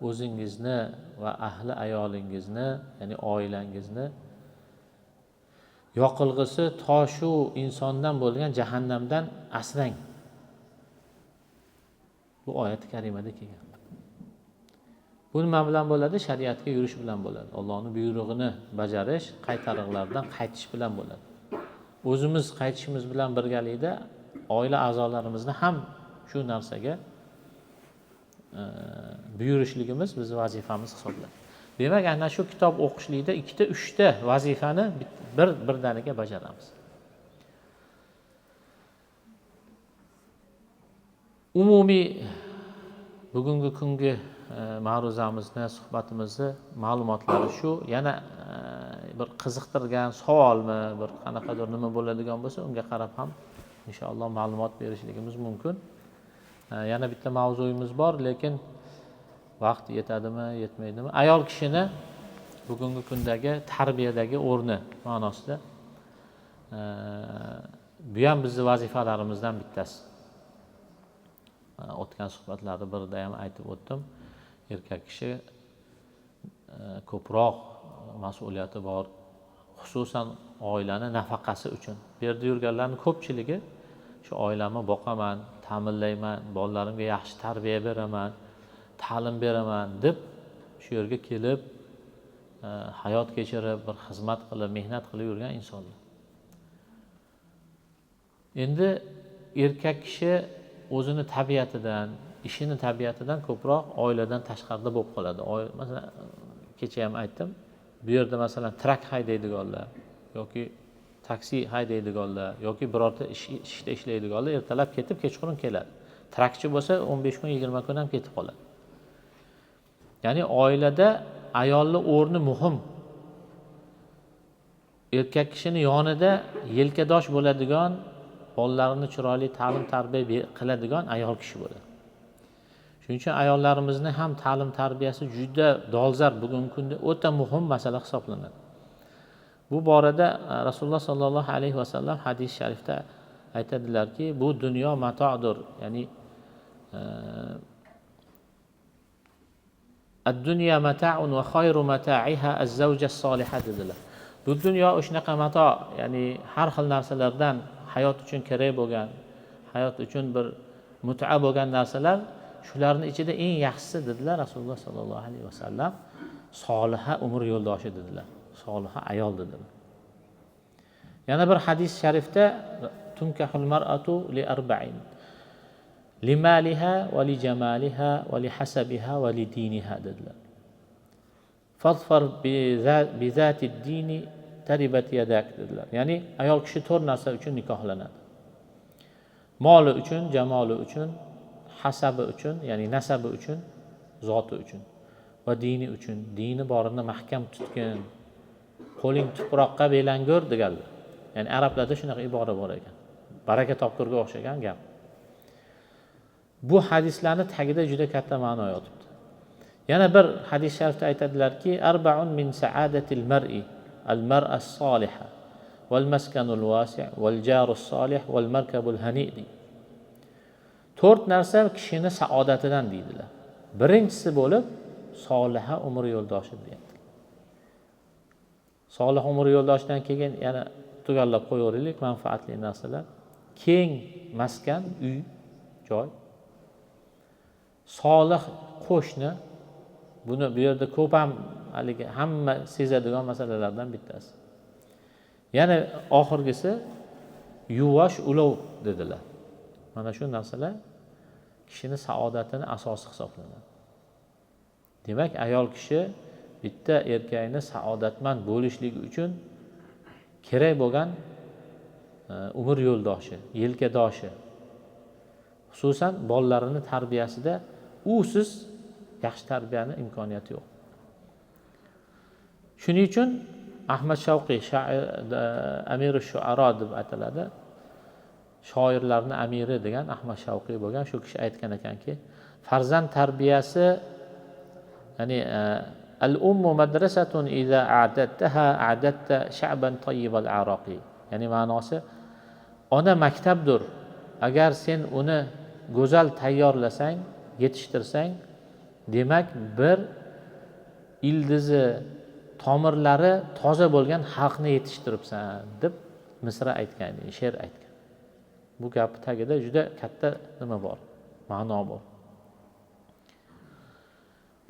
o'zingizni va ahli ayolingizni, ya'ni oilangizni yoqilg'isi toshu insondan bo'lgan jahannamdan asrang. Bu oyat karimada kelgan. Bu nima bilan bo'ladi? Shariatga yurish bilan bo'ladi. Allohning buyrug'ini bajarish, qaytariqlardan qaytish bilan bo'ladi. O'zimiz qaytishimiz bilan birgalikda oila a'zolarimizni ham shu narsaga buyurishligimiz bizning vazifamiz hisoblanadi. Demak, ana shu kitob o'qishlikda ikkita, uchta vazifani bir birdaniga bajaramiz. Umumiy bugungi kungi ma'ruzamizni, suhbatimizni ma'lumotlari shu. Yana bir qiziqtirgan savolmi, bir qanaqadir nima bo'ladigan bo'lsa, unga qarab ham inshaalloh ma'lumot berishligimiz mumkin. Yana bitta mavzuyimiz bor, lekin vaqt yetadimi, yetmaydimi? Ayol kishini bugungi kundagi tarbiyadagi o'rni ma'nosida bu ham bizning vazifalarimizdan bittasi. O'tgan suhbatlarda birida ham aytib o'tdim. Erkak kishi ko'proq mas'uliyati bor, xususan oilani nafaqasi uchun. Bu yerda yurganlarning ko'pchiligi shu oilamni boqaman, ta'minlayman, bolalarimga yaxshi tarbiya beraman, ta'lim beraman deb shu yerga kelib hayot kechirib, bir xizmat qilib, mehnat qilib yurgan insonlar. Endi erkak kishi o'zini tabiatidan, ishini tabiatidan ko'proq oiladan tashqarida bo'lib qoladi. Masalan, kecha ham aytdim, bu yerda masalan trak haydaydiganlar yoki taksi haydaydiganlar yoki birorta ishda ishlaydiganlar ertalab ketib kechqurun keladi. Trakchi bo'lsa 15 kun, 20 kun ham ketib qoladi. Ya'ni oilada ayolning o'rni muhim. Erkak kishining yonida yelkadosh bo'ladigan, bolalarini chiroyli ta'lim tarbiya qiladigan ayol kishi bo'ladi. Shuning uchun ayollarimizni ham ta'lim tarbiyasi juda dolzarb, bugungi kunda o'ta muhim masala hisoblanadi. Bu borada Rasululloh sallallohu alayhi vasallam hadis sharifda aytadilarki, bu dunyo matodir, ya'ni ad-dunya mata'un va khayru mata'iha az-zawja as-solihah dedilar. Bu dunyo o'shanaqa mato, ya'ni har xil narsalardan hayot uchun kerak bo'lgan, hayot uchun bir mut'a bo'lgan narsalar, shularning ichida eng yaxshisi dedilar Rasululloh sallallohu alayhi vasallam, soliha umr yo'ldoshi dedilar, soliha ayol dedilar. Yana bir hadis sharifda tunkahul mar'atu li arba'in limaliha va li jamaliha va li hasabiha va li diniha dedilar. Fadfar bi zati dini taribat yadak dedilar. Ya'ni ayol kishi to'rt narsa uchun nikohlanadi. Moli uchun, jamoli uchun, hasabi uchun, ya'ni nasabi uchun, zoti uchun va dini uchun. Dini borini mahkam tutgin, qo'ling tuproqqa belangur deganlar. Ya'ni arablarda shunaqa ibora bor ekan. Baraka topkurga o'xshagan gap. Bu hadislarning tagida juda katta ma'no yotibdi. Yana bir hadis sharifda aytadilarki, arba'un min sa'adatil mar'i al-mar'a as-soliha wal maskanul wasi' wal jarus solih wal markabul hani. To'rt narsa kishini saodatidan deydilar. Birinchisi bo'lib soliha umr yo'ldoshi deyapti. Solih umr yo'ldoshidan keyin yana tugallab qo'yaveraylik manfaatli narsalar. Keng maskan, uy, joy. Solih qo'shni, buni bu yerda ko'p ham haligi hamma sezadigan masalalardan bittasi. Yana oxirgisi yuvosh ulov dedilar. Mana shu narsalar kishini saodatini asosi hisoblanadi. Demak, ayol kishi bitta erkakni saodatmand bo'lishligi uchun kerak bo'lgan umr yo'ldoshi, yelkadoshi, xususan bolalarini tarbiyasida usiz yaxshi tarbiyani imkoniyati yo'q. Shuning uchun Ahmad Shavqiy shoir, Amiri Shu'aro deb ataladi. Shoirlarning amiri degan Ahmad Shavqiy bo'lgan shu kishi aytgan ekanki, farzand tarbiyasi, ya'ni al-ummu madrasatun iza a'dadtaha a'dadta sha'ban tayyibal araqi. Ya'ni ma'nosi ona maktabdir. Agar sen uni go'zal tayyorlasang, yetishtirsang, demak bir ildizi, tomirlari toza bo'lgan xalqni yetishtiribsan deb misra aytgan, she'r aytgan. Bu gap tagida juda katta nima bor, ma'no bor.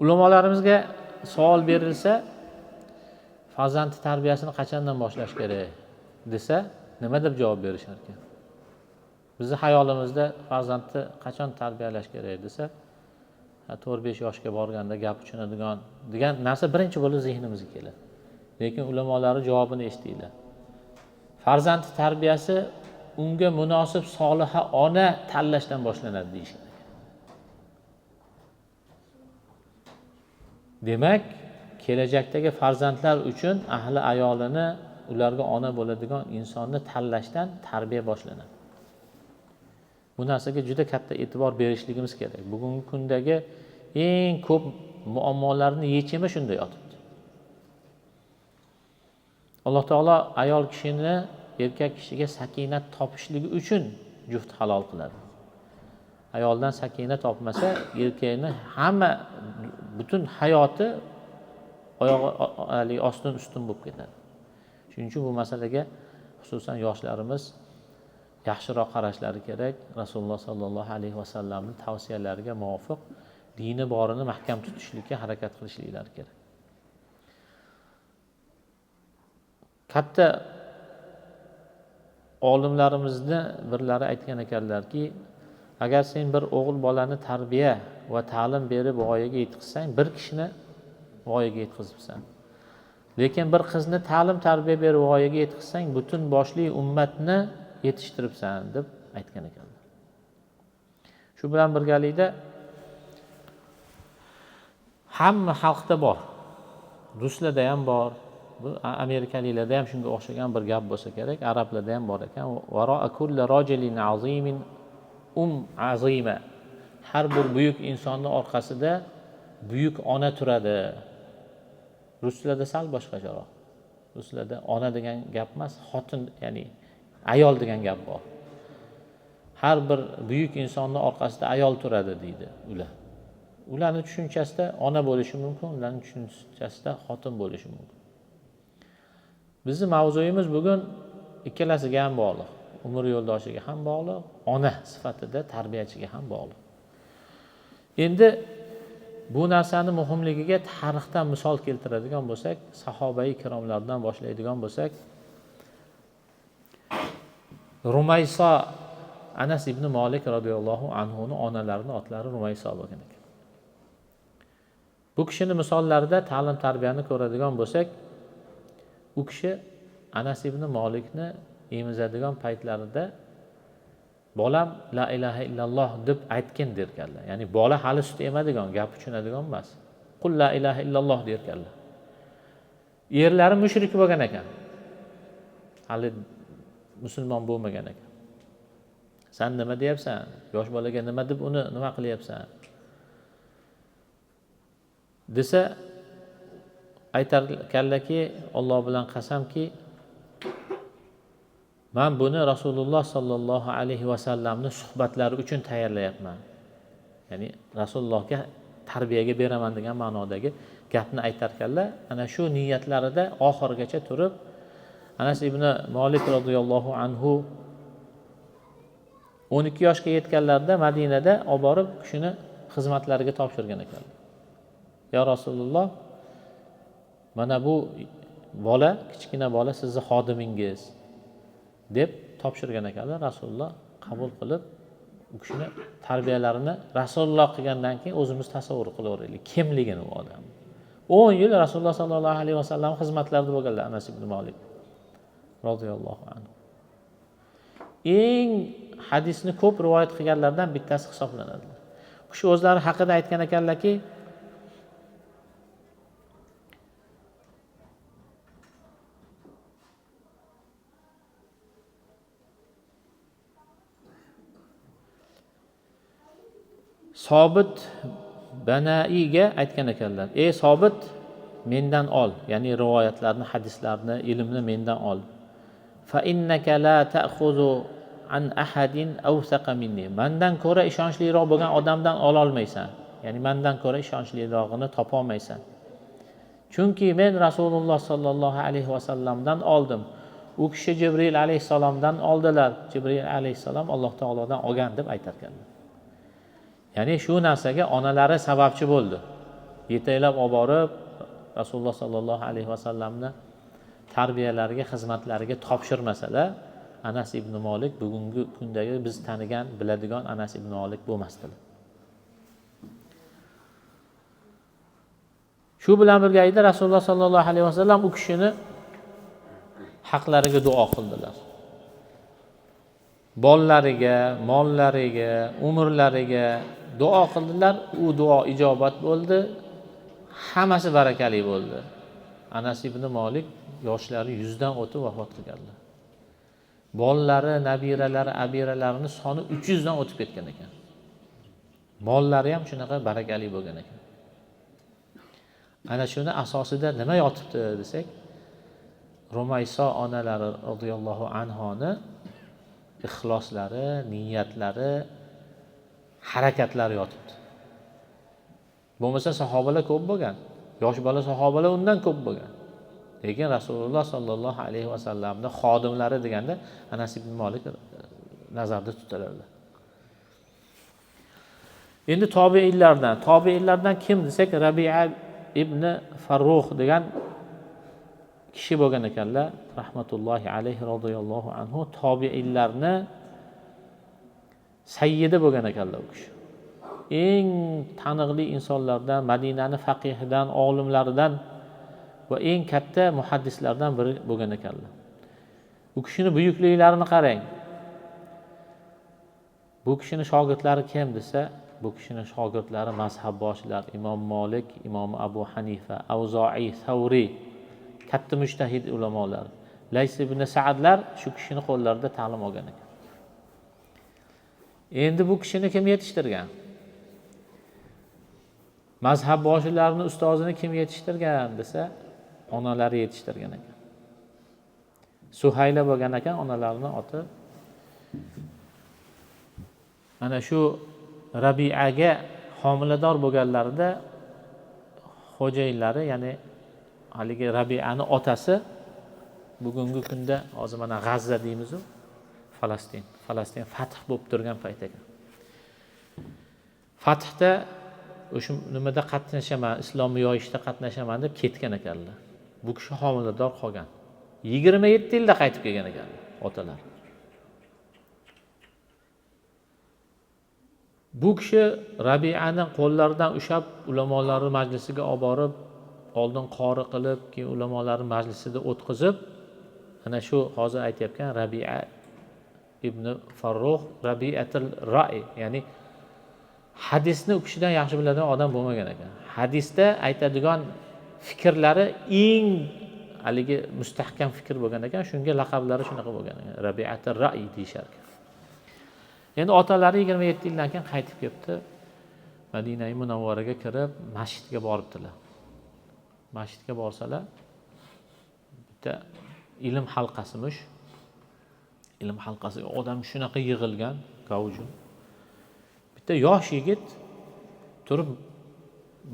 Ulamolarimizga savol berilsa, farzand tarbiyasini qachondan boshlash kerak desa, nima deb javob berishar ekan? Bizni hayolimizda farzandni qachon tarbiyalash kerak desa, 4-5 yoshga borganda gap tushunadigan degan narsa birinchi bo'lib zehnimizga keladi. Lekin ulamolarning javobini eshitinglar. Farzand tarbiyasi unga munosib soliha ona tanlashdan boshlanadi deyishgan. Demak, kelajakdagi farzandlar uchun ahli ayolini, ularga ona bo'ladigan insonni tanlashdan tarbiya boshlanadi. Bu narsaga juda katta e'tibor berishligimiz kerak. Bugungi kundagi eng ko'p muammolarning yechimi shunda yotibdi. Alloh taolo ayol kishini erkak kishiga sakinat topishligi uchun juft halol qiladi. Ayoldan sakina topmasa, erkakni hamma butun hayoti oyog'i ostin ustun bo'lib ketadi. Shuning uchun bu masalaga xususan yoshlarimiz yaxshiroq qarashlari kerak. Rasululloh sallallohu alayhi vasallamning tavsiyalariga muvofiq dini borini mahkam tutishlikka harakat qilishliklari kerak. Katta olimlarimizni birlari aytgan ekanlarki, agar sen bir o'g'il bolani tarbiya va ta'lim berib voyaga yetkazsang, bir kishini voyaga yetkazibsan. Lekin bir qizni ta'lim tarbiya berib voyaga yetkazsang, butun boshli ummatni yetishtiribsan deb aytgan ekanlar. Shu bilan birgalikda hamma xalqda bor. Ruslarda ham bor, bu amerikaliklarda ham shunga o'xshagan bir gap bo'lsa kerak, arablarda ham bor ekan. Varo'a kulli rajulin azimin azima. Har bir buyuk insonning orqasida buyuk ona turadi. Ruslarda sal boshqacharoq. Ruslarda ona degan gap emas, xotin, ya'ni ayol degan gap bor. Har bir buyuk insonning orqasida ayol turadi deydi ular. Ularning tushunchasida ona bo'lishi mumkin, ularning tushunchasida xotin bo'lishi mumkin. Bizning mavzuyimiz bugun ikkalasiga ham bog'liq. Umr yo'ldoshiga ham bog'liq, ona sifatida tarbiyachiga ham bog'liq. Endi bu narsani muhimligiga tarixdan misol keltiradigan bo'lsak, sahobai kiromlardan boshlaydigan bo'lsak, Rumayso, Anas ibn Malik radhiyallohu anhu ning onalarining otlari Rumayso bo'lgan ekan. Bu kishining misollarida ta'lim tarbiyani ko'radigan bo'lsak, u kishi Anas ibn Malikni emizadigan paytlarida bolam la ilaha illalloh deb aytgin derkanlar. Ya'ni bola hali sut emadigan, gap tushunadigan emas. Qul la ilaha illalloh derkanlar. Erlari mushrik bo'lgan ekan. Hali musulmon bo'lmagan ekan. San nima deyapsan? Yosh bolaga nima deb uni nima qilyapsan? Desa aytarkanlarki, Alloh bilan qasamki, men buni Rasululloh sallallohu alayhi vasallamning suhbatlari uchun tayyorlayapman. Ya'ni Rasulullohga tarbiyaga beraman degan ma'nodagi gapni aytarkanlar, ana shu niyatlarida oxirigacha turib, Anas ibn Malik radhiyallohu anhu 12 yoshga yetganlarida Madinada olib borib kishini xizmatlariga topshirgan ekanlar. Ya Rasululloh, mana bu bola, kichkina bola sizni xodimingiz deb topshirgan ekanlar. Rasululloh qabul qilib, u kishini tarbiyalarini Rasululloh qilgandan keyin o'zimiz tasavvur qilaveraylik kimligini u odam. 10 yil Rasululloh sallallohu alayhi vasallam xizmatlarida bo'lganlar Anas ibn Malik radhiyallohu anhu. Eng hadisni ko'p rivoyat qilganlardan bittasi hisoblanadi. U kishi o'zlari haqida aytgan ekanlarki, Sobit Banaiga aytgan ekanlar: "Ey Sobit, mendan ol, ya'ni rivoyatlarni, hadislarni, ilmni mendan ol. Fa innaka la ta'khuzu an ahadin awsaqa minni." Mendan ko'ra ishonchliroq bo'lgan odamdan ola olmaysan. Ya'ni mendan ko'ra ishonchliroqini topa olmaysan. Chunki men Rasululloh sallallohu alayhi vasallamdan oldim. U kishi Jibril alayhissalomdan oldilar. Jibril alayhissalom Alloh taolodan olgan deb aytar ekanlar. Ya'ni shu narsaga onalari sababchi bo'ldi. Yetaklab olib borib Rasululloh sallallohu alayhi vasallamni tarbiyalariga, xizmatlariga topshirmasalar, Anas ibn Malik bugungi kundagi biz tanigan, biladigan Anas ibn Malik bo'lmasdilar. Shu bilan birgalikda Rasululloh sallallohu alayhi vasallam u kishini haqlariga duo qildilar. Bolalariga, mollariga, umrlariga duo qildilar. U duo ijobat bo'ldi. Hammasi barakali bo'ldi. Anas ibn Malik yoshlari 100 dan o'tib vafot qilganlar. Bolalari, nabiralari, abiralarini soni 300 dan o'tib ketgan ekan. Mollari ham shunaqa barakali bo'lgan ekan. Ana shuni asosida nima yotibdi desak, Rumayso onalari radhiyallohu anhoni ixloslari, niyatlari, harakatlari yotibdi. Bo'lmasa sahobalar ko'p bo'lgan. Yosh bola sahobalar undan ko'p bo'lgan. Lekin Rasululloh sallallohu alayhi vasallamning xodimlari deganda Anas ibn Malik nazarda tutiladi. Endi tobiinlardan kim desak, Rabi'a ibn Farruh degan kishi bo'lgan ekanlar, rahmatullohi alayhi radhiyallohu anhu, tobiinlarni sayyidi bo'lgan ekanlar u kishi. Eng taniqli insonlardan, Madinani faqihidan, olimlaridan va eng katta muhaddislardan biri bo'lgan ekanlar. U kishini buyukliklarini qarang. Bu kishini shogirdlari kim desa, bu kishini shogirdlari mazhabboshilar, Imom Malik, Imom Abu Hanifa, Avzoiy, Savriy, katta mujtahid ulamolar, Lays ibn Sa'dlar shu kishini qo'llarida ta'lim olgan ekan. Endi bu kishini kim yetishtirgan? Mazhabboshilarning ustozini kim yetishtirgan desa, onalari yetishtirgan ekan. Suhayla bo'lgan ekan onalarining oti. Mana shu Rabi'aga homilador bo'lganlarida xo'jayinlari, ya'ni haligi Rabi'ani otasi, bugungi kunda hozir mana G'azza deymiz-u, Falastin. Falastin fath bo'lib turgan payt ekan. Fathda o'sha nimada qatnashaman, islomni yoyishda qatnashaman deb ketgan ekanlar. Bu kishi homilador qolgan. 27 yilda qaytib kelgan ekanlar otalar. Bu kishi Rabi'ani qo'llaridan ushlab ulamolarning majlisiga olib borib, oldin qori qilib, keyin ulamolarning majlisida o'tkazib, ana shu hozir aytayotgan Rabi'a ibn Farruh, Rabi'atul Ra'i, ya'ni hadisni u kishidan yaxshi biladigan odam bo'lmagan ekan. Hadisda aytadigan fikrlari eng haligi mustahkam fikr bo'lgan ekan, shunga laqablari shunaqa bo'lgan ekan, Rabiatur Ra'y deyishar ekan. Endi otalari 27 yildan keyin qaytib kelibdi. Madinai Munavvaraga kirib masjidga boribdilar. Masjidga borsalar bitta ilm halqasimish. Ilm halqasiga odam shunaqa yig'ilgan, gavjum. Bitta yosh yigit turib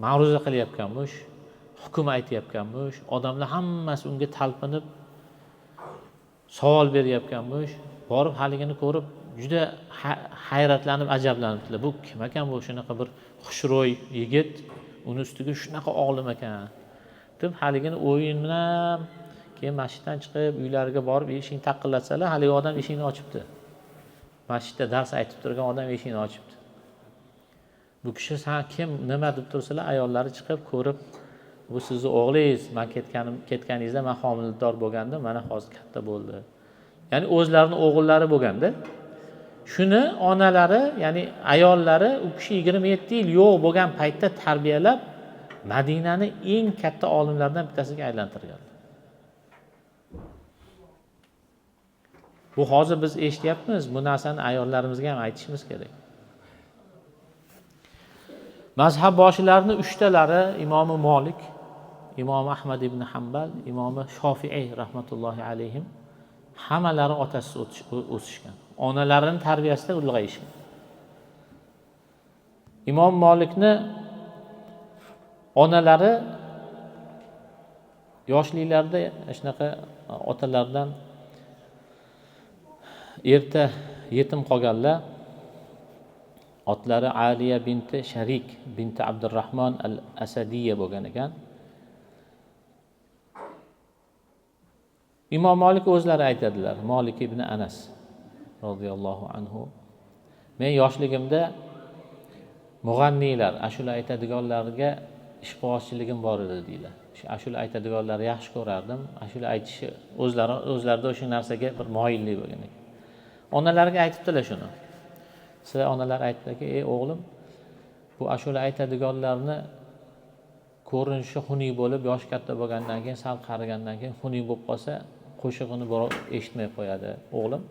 ma'ruza qilyapkanmish, hukm aytayotganmish, odamlar hammasi unga talpinib savol beryapkanmish. Borib haligini ko'rib juda hayratlanib, ajablanibdilar. Bu kim ekan bu shunaqa bir xushro'y yigit, uni ustiga shunaqa olim ekan deb haligini o'yin bilan keyin masjiddan chiqib uylariga borib eshikni taqillatsalar, haligi odam eshikni ochibdi. Masjidda dars aytib turgan odam eshikni ochibdi. Bu kishi san kim, nima deb tursalar, ayollari chiqib ko'rib, bu sizni o'g'lingiz, men ketganingizda men homilador bo'lgandim, mana hozir katta bo'ldi. Ya'ni o'zlarining o'g'illari bo'lganda, shuni onalari, ya'ni ayollari u kishi 27 yil yo'q bo'lgan paytda tarbiyalab Madinani eng katta olimlaridan bittasiga aylantirganlar. Bu hozir biz eshityapmiz, bu narsani ayollarimizga ham aytishimiz kerak. Mazhab boshilarini uchtalari Imomi Molik, Imom Ahmad ibn Hanbal, Imomi Shofiiy rahmatullohi alayhim hammalari otasiz o'sishgan. Onalarining tarbiyasida ulg'ayishgan. Imom Molikni onalari yoshliklarida shunaqa otalaridan erta yetim qolganlar. Otlari Aliya binti Sharik binti Abdurrahmon al-Asadiyya bo'lgan ekan. Imom Molik o'zlari aytadilar, Molik ibn Anas radhiyallohu anhu, men yoshligimda mug'anniylar, ashula aytadiganlarga ishqibozchiligim bor edi deydilar. Shu ashula aytadiganlarni yaxshi ko'rardim. Ashula aytishi o'zlarida o'sha narsaga bir moyillik bo'lgan ekan. Onalariga aytibdilar shuni. Sizlar onalar aytdilarki, ey o'g'lim, bu ashula aytadiganlarni ko'rinishi xunuk bo'lib, yoshi katta bo'lgandan keyin, sal qarigandan keyin xunuk bo'lib qolsa, qo'shig'ini birov eshitmay qo'yadi. O'g'lim,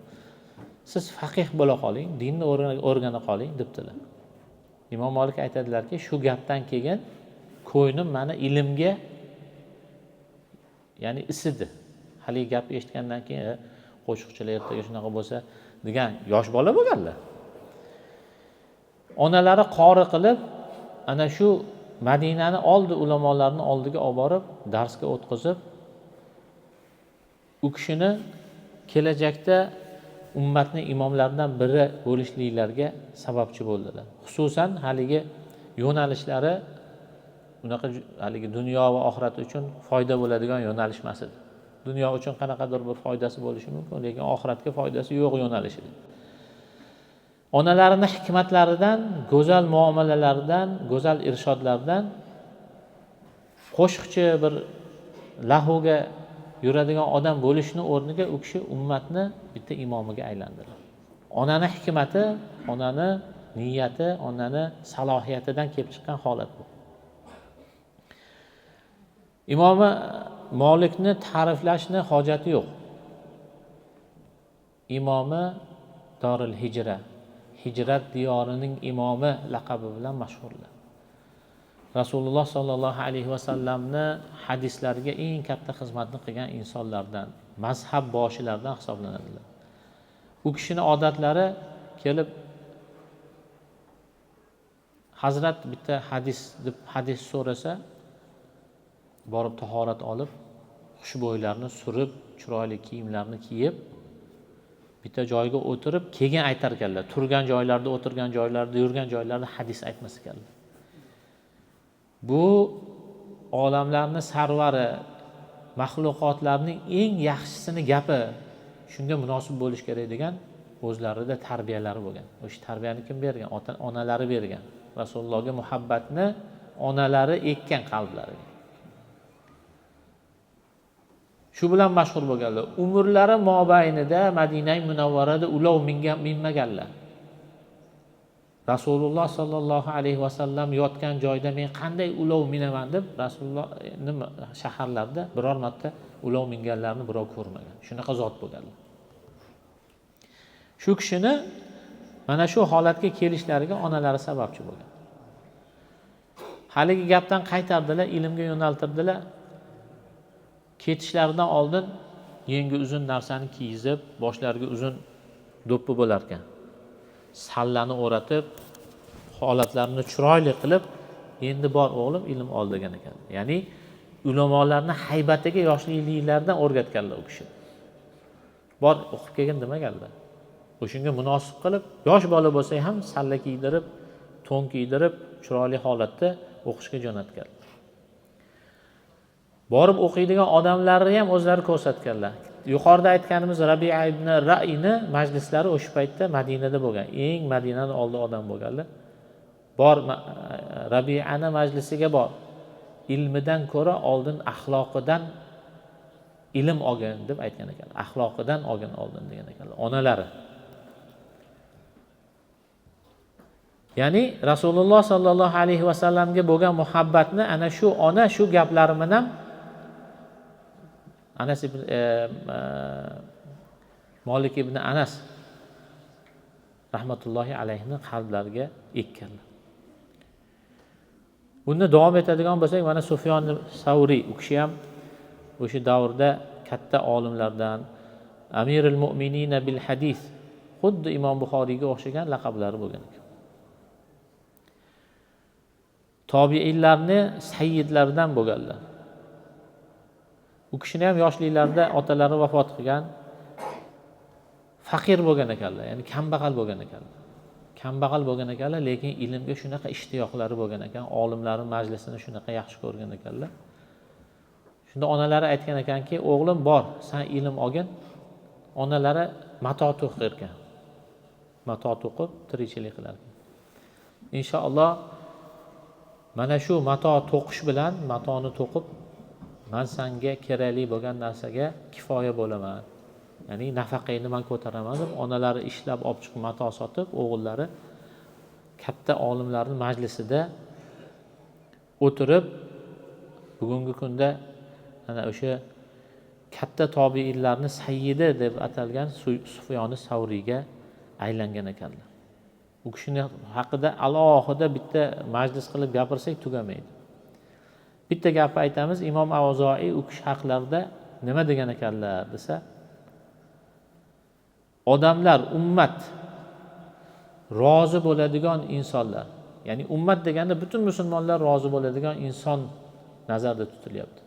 siz faqih bo'la qoling, dinni o'rgana qoling debdilar. Imom Molik aytadilarki, shu gapdan keyin ko'nglim meni ilmga, ya'ni isidi. Haligi gap eshitgandan keyin qo'shiqchilar ertaga shunaqa bo'lsa degan yosh bola bo'lganlar. Onalari qori qilib, ana shu Madinani oldi ulamolarni oldiga olib borib, darsga o'tqizib, u kishini kelajakda ummatning imomlaridan biri bo'lishliklariga sababchi bo'ldilar. Xususan haligi yo'nalishlari unaqa haligi dunyo va oxirat uchun foyda bo'ladigan yo'nalish emas edi. Dunyo uchun qanaqadir bir foydasi bo'lishi mumkin, lekin oxiratga foydasi yo'q yo'nalish edi. Onalarining hikmatlaridan, go'zal muomalalaridan, go'zal irshodlaridan qo'shiqchi bir lahuga yuradigan odam bo'lishni o'rniga u kishi ummatni bitta imomiga aylandilar. Onani hikmati, onani niyati, onani salohiyatidan kelib chiqqan holat bu. Imomi Molikni ta'riflashni hojati yo'q. Imomi Doril Hijra, Hijrat diyorining imomi laqabi bilan mashhurlar. Rasululloh sallallohu alayhi va sallamni hadislariga eng katta xizmatni qilgan insonlardan, mazhab boshilaridan hisoblanadilar. U kishining odatlari kelib Hazrat bitta hadis deb hadis so'rasa, borib tahorat olib, xushbo'ylarni surib, chiroyli kiyimlarni kiyib, bitta joyga o'tirib, keyin aytar ekanlar. Turgan joylarda, o'tirgan joylarda, yurgan joylarda hadis aytmas ekanlar. Bu olamlarning sarvari, maxluqotlarning eng yaxshisini gapi, shunga munosib bo'lish kerak degan o'zlarida tarbiyalari bo'lgan. O'sha tarbiyani kim bergan? Ota onalari bergan. Rasulullohga muhabbatni onalari ekkan qalblariga. Shu bilan mashhur bo'lganlar. Umrlari mobaynida Madina Munavvarada ulov minmaganlar. Rasululloh sollallohu alayhi vasallam yotgan joyda men qanday ulov minaman deb Rasululloh nima shaharlarda biror marta ulov minganlarni birov ko'rmagan. Shunaqa zot bo'lganlar. Shu kishini mana shu holatga kelishlariga onalari sababchi bo'lgan. Haligi gapdan qaytardilar, ilmga yo'naltirdilar. Ketishlaridan oldin yengi uzun narsani kiygizib, boshlariga uzun do'ppi bo'lar ekan. Sallani o'ratib, holatlarini chiroyli qilib, endi bor o'g'lim ilm ol degan ekan. Ya'ni ulamolarni haybatiga yoshliklaridan o'rgatganlar u kishi. Bor o'qib kelgin demaganlar. O'shunga munosib qilib, yosh bola bo'lsa ham salla kiydirib, to'n kiydirib, chiroyli holatda o'qishga jo'natgan. Borib o'qiydigan odamlarni ham o'zlari ko'rsatganlar. Yuqorida aytganimiz Rabi'a ibn Ra'yni majlislari o'sha paytda Madinada bo'lgan. Eng Madinani oldi odam bo'lganlar. Bor Rabi'ani majlisiga bor. Ilmidan ko'ra oldin axloqidan ilm olgin deb aytgan ekan. Axloqidan olgin oldin degan ekanlar onalari. Ya'ni Rasululloh sollallohu alayhi vasallamga bo'lgan muhabbatni ana shu ona shu gaplari bilan Anas ibn Molik ibn Anas rahmatullohi alayhini qalblariga ekkanlar. Bunda davom etadigan bo'lsak, mana Sufyon Savriy, u kishi ham o'sha davrda katta olimlardan, Amirul Mu'minina bil hadis, xuddi Imom Buxoriyga o'xshagan laqablari bo'lgan ekan. Tobiinlarni sayyidlaridan bo'lganlar. U kishini ham yoshliklarida otalari vafot qilgan, faqir bo'lgan ekanlar, ya'ni kambag'al bo'lgan ekanlar. Kambag'al bo'lgan ekanlar, lekin ilmga shunaqa ishtiyoqlari bo'lgan ekan, olimlarning majlisini shunaqa yaxshi ko'rgan ekanlar. Shunda onalari aytgan ekanki, o'g'lim bor, sen ilm olgin. Onalari mato to'qir ekan. Mato to'qib tirikchilik qilar ekan. Inshaalloh mana shu mato to'qish bilan matoni to'qib men senga kerakli bo'lgan narsaga kifoya bo'laman. Ya'ni nafaqangni men ko'taraman deb onalari ishlab olib chiqib mato sotib, o'g'illari katta olimlarning majlisida o'tirib, bugungi kunda ana o'sha katta tobiinlarning sayyidi deb atalgan Sufyon Savriyga aylangan ekanlar. U kishini haqida alohida bitta majlis qilib gapirsak tugamaydi. Bitta gapni aytamiz, Imom Avzoiy u kishi haqlarida nima degan ekanlar desa, odamlar, ummat rozi bo'ladigan insonlar, ya'ni ummat deganda butun musulmonlar rozi bo'ladigan inson nazarda tutilyapti.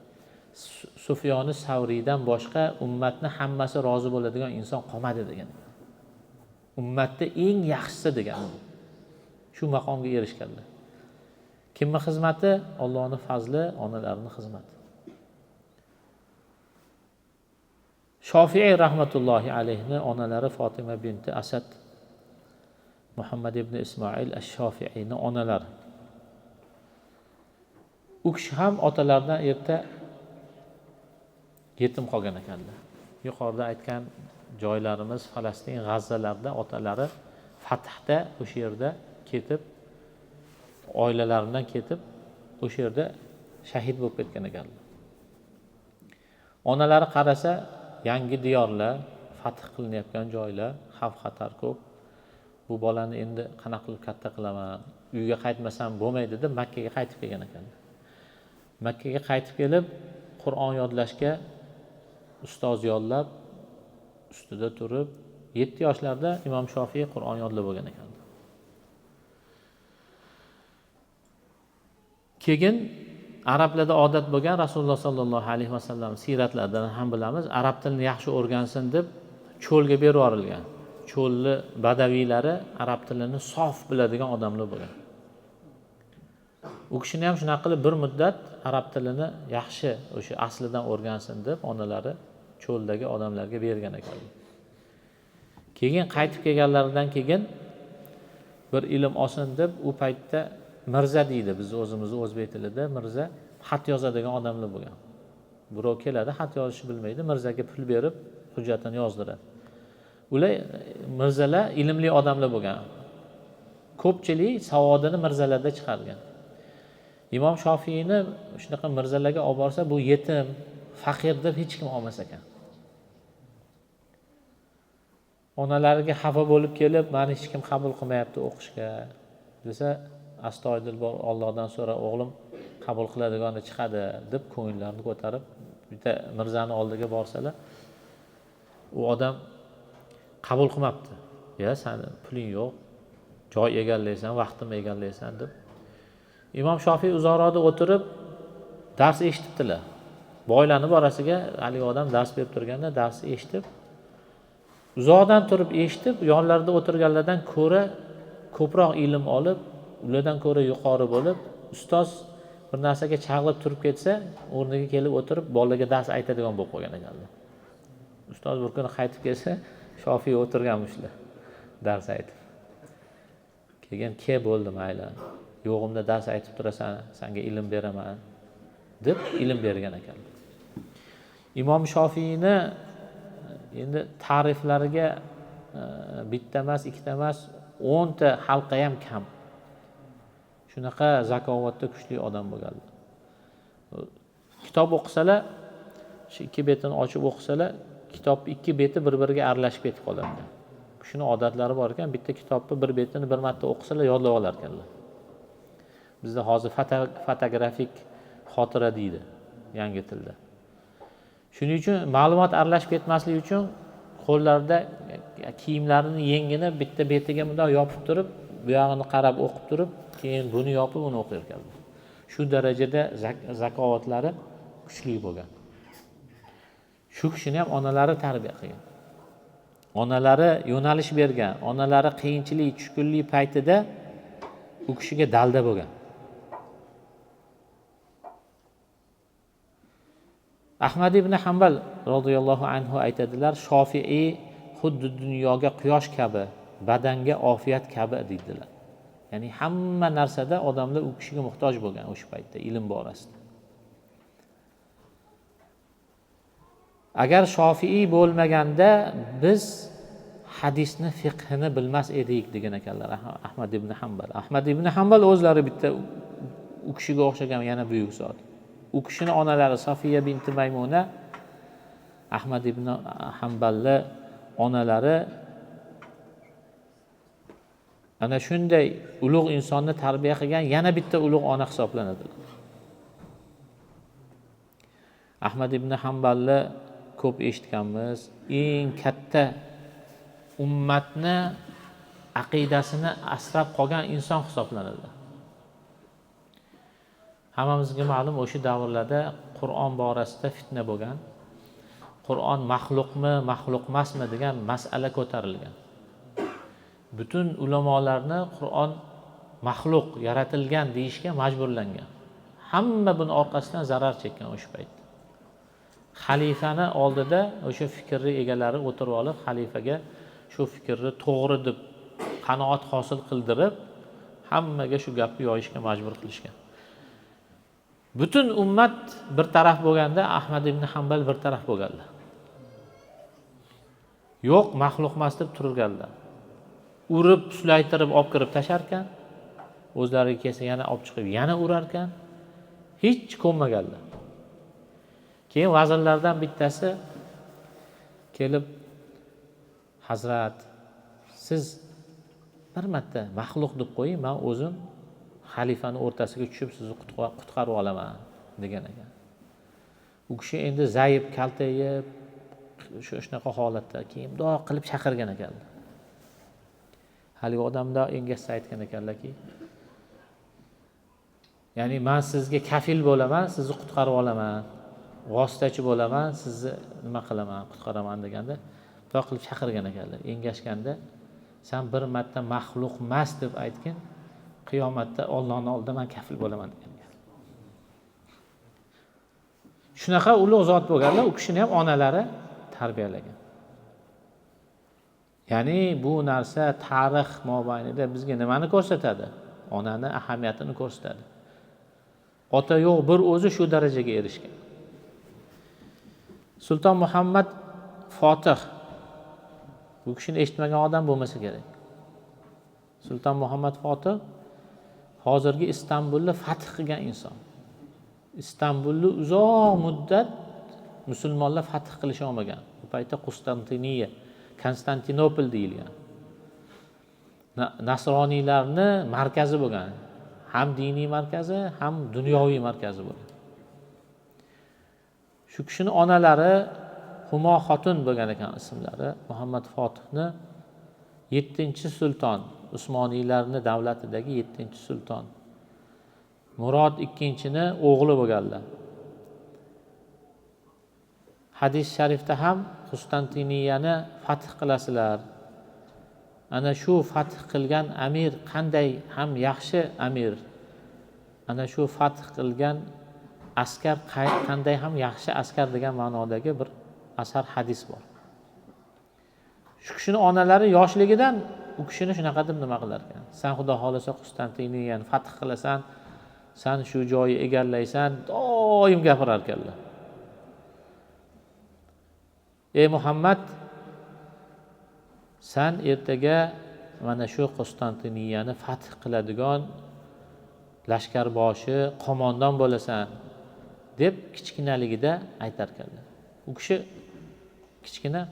Sufyon Savriydan boshqa ummatni hammasi rozi bo'ladigan inson qolmadi degan. Ummatda eng yaxshisi degan. Shu maqomga erishganlar. Kimning xizmati? Allohning fazli, onalarning xizmati. Shofiiy rahmatullohi alayhni onalari Fatima binti Asad, Muhammad ibn Ismoil ash-Shofiiyni onalari. U kishi ham otalaridan erta yetim qolgan ekanlar. Yuqorida aytgan joylarimiz Falastin, G'azzalarda otalari fathda o'sha yerda ketib, oilalaridan ketib, o'sha yerda shahid bo'lib ketgan ekanlar. Onalari qarasa, yangi diyorlar, fath qilinayotgan joylar, xavf-xatar ko'p. Bu bolani endi qanaqa qilib katta qilaman, uyga qaytmasam bo'lmaydi deb Makkaga qaytib kelgan ekanlar. Makkaga qaytib kelib, Qur'on yodlashga ustoz yollab, ustida turib, 7 yoshlarda Imom Shofiy Qur'on yodlab bo'lgan ekan. Keyin arablarda odat bo'lgan, Rasululloh sollallohu alayhi vasallam siyratlaridan ham bilamiz, arab tilini yaxshi o'rgansin deb cho'lga berib yuborilgan. Cho'lni badaviylari arab tilini sof biladigan odamlar bo'lgan. U kishini ham shunaqa qilib bir muddat arab tilini yaxshi o'sha aslidan o'rgansin deb onalari cho'ldagi odamlarga bergan ekan. Keyin qaytib kelganlaridan keyin bir ilm olsin deb u paytda mirza deydi, biz o'zimizni o'zbek tilida mirza xat yozadigan odamlar bo'lgan. Birov keladi, xat yozishni bilmaydi, mirzaga pul berib hujjatini yozdiradi. Ular mirzalar ilmli odamlar bo'lgan. Ko'pchilik savodini mirzalarda chiqargan. Imom Shofiyni shunaqa mirzalarga olib borsa, bu yetim, faqir deb hech kim olmas ekan. Onalariga xafa bo'lib kelib, meni hech kim qabul qilmayapti o'qishga desa, astoydil bor, Allohdan so'ra o'g'lim qabul qiladigani chiqadi deb ko'ngillarini ko'tarib bitta mirzani oldiga borsalar, u odam qabul qilmabdi. Ya sani puling yo'q, joy egallaysan, vaqtimni egallaysan deb. Imom Shofiy uzoqroqda o'tirib dars eshitibdilar. Boylarning orasiga haligi odam dars berib turganda darsni eshitib, uzoqdan turib eshitib, yonlarida o'tirganlardan ko'ra ko'proq ilm olib, ulardan ko'ra yuqori bo'lib, ustoz bir narsaga chag'lab turib ketsa, o'rniga kelib o'tirib bolaga dars aytadigan bo'lib qolgan ekanlar. Ustoz bir kuni qaytib kelsa, Shofiy o'tirganmishlar dars aytib. Keyin ke bo'ldi, mayli, yo'g'imda dars aytib turasan, senga ilm beraman deb ilm bergan ekanlar. Imom Shofiyni endi ta'riflariga bitta emas, ikkita emas, 10 ta halqa ham kam. Shunaqa zakovatda kuchli odam bo'lganlar. Kitob o'qisalar, shu ikki betini ochib o'qisalar, kitob ikki beti bir-biriga aralashib ketib qoladi. Shuni odatlari bor ekan, bitta kitobni bir betini bir marta o'qisalar yodlab olar ekanlar. Bizda hozir fotografik xotira deydi yangi tilda. Shuning uchun ma'lumot aralashib ketmasligi uchun qo'llarida kiyimlarini yengini bitta betiga bundoq yopib turib, bu yog'ini qarab o'qib turib, keyin buni yopib uni o'qir ekanlar. Shu darajada zakovatlari kuchli bo'lgan. Shu kishini ham onalari tarbiya qilgan. Onalari yo'nalish bergan, onalari qiyinchilik, tushkunlik paytida u kishiga dalda bo'lgan. Ahmad ibn Hanbal radhiyallohu anhu aytadilar, Shofiiy xuddi dunyoga quyosh kabi, badanga ofiyat kabi deydilar. Ya'ni hamma narsada odamlar u kishiga muhtoj bo'lgan o'sha paytda ilm borasida. Agar Shofiiy bo'lmaganda biz hadisni fiqhini bilmas edik degan ekanlar Ahmad ibn Hanbal. Ahmad ibn Hanbal o'zlari bitta u kishiga o'xshagan yana buyuk zot. U kishini onalari Sofiya binti Maymuna, Ahmad ibn Hanbalni onalari ana shunday ulug' insonni tarbiya qilgan yana bitta ulug' ona hisoblanadi. Ahmad ibn Hanbalni ko'p eshitganmiz. Eng katta ummatni aqidasini asrab qolgan inson hisoblanadi. Hammamizga ma'lum, o'sha davrlarda Qur'on borasida fitna bo'lgan. Qur'on maxluqmi, maxluq emasmi degan masala ko'tarilgan. Butun ulamolarni Qur'on maxluq, yaratilgan deyishga majburlangan. Hamma buni orqasidan zarar chekkan o'sha paytda. Xalifani oldida o'sha fikrni egalari o'tirib olib, xalifaga shu fikrni to'g'ri deb qanoat hosil qildirib, hammaga shu gapni yoyishga majbur qilishgan. Butun ummat bir taraf bo'lganda Ahmad ibn Hanbal bir taraf bo'lganlar. Yo'q, maxluq emas deb turganlar. Urib, sulaytirib olib kirib tasharkan, o'zlariga kelsa yana olib chiqib yana urarkan, hech ko'nmaganlar. Keyin vazirlardan bittasi kelib, Hazrat, siz bir marta maxluq deb qo'ying, men o'zim xalifani o'rtasiga tushib sizni qutqarib olaman degan ekan. U kishi endi zaif, kaltayib, shunaqa holatda keyin bundoq qilib chaqirgan ekanlar. Haligi odamda engashsa aytgan ekanlarki, ya'ni men sizga kafil bo'laman, sizni qutqarib olaman, vositachi bo'laman, sizni nima qilaman, qutqaraman deganda bundoq qilib chaqirgan ekanlar. Engashganda sen bir marta maxluq emas deb aytgin, qiyomatda Allohning oldida men kafil bo'laman degan. Shunaqa ulug' zot bo'lganlar, u kishini ham onalari tarbiyalagan. Ya'ni bu narsa tarix mobaynida bizga nimani ko'rsatadi? Onani ahamiyatini ko'rsatadi. Ota yo'q, bir o'zi shu darajaga erishgan. Sulton Muhammad Fotih, bu kishini eshitmagan odam bo'lmasa kerak. Sulton Muhammad Fotih hozirgi Istanbulni fath qilgan inson. Istanbulni uzoq muddat musulmonlar fath qilisha olmagan. U paytda Qustantiniya, Konstantinopol deyilgan. Nasroniylarni markazi bo'lgan. Ham diniy markazi, ham dunyoviy markazi bo'lgan. Shu kishini onalari Humo xotun bo'lgan ekan ismlari. Muhammad Fotihni 7-sulton, Usmoniylarning davlatidagi 7-sulton. Murod II-ni o'g'li bo'lganlar. Hadis sharifda ham Qustantiniyani fath qilasizlar. Ana shu fath qilgan amir qanday ham yaxshi amir. Ana shu fath qilgan askar qanday ham yaxshi askar degan ma'nodagi bir asar hadis bor. Shu kishini onalari yoshligidan u kishini shunaqa deb nima qilar ekan? Sen Xudo xolasa Qustantiniyani fath qilasan, sen shu joyni egallaysan, doim gapirar ekanlar. Ey Muhammad, sen ertaga mana shu Qustantiniyani fath qiladigan lashkarboshi, qo'mondon bo'lasan deb kichkinaligida aytar ekanlar. U kishi kichkina,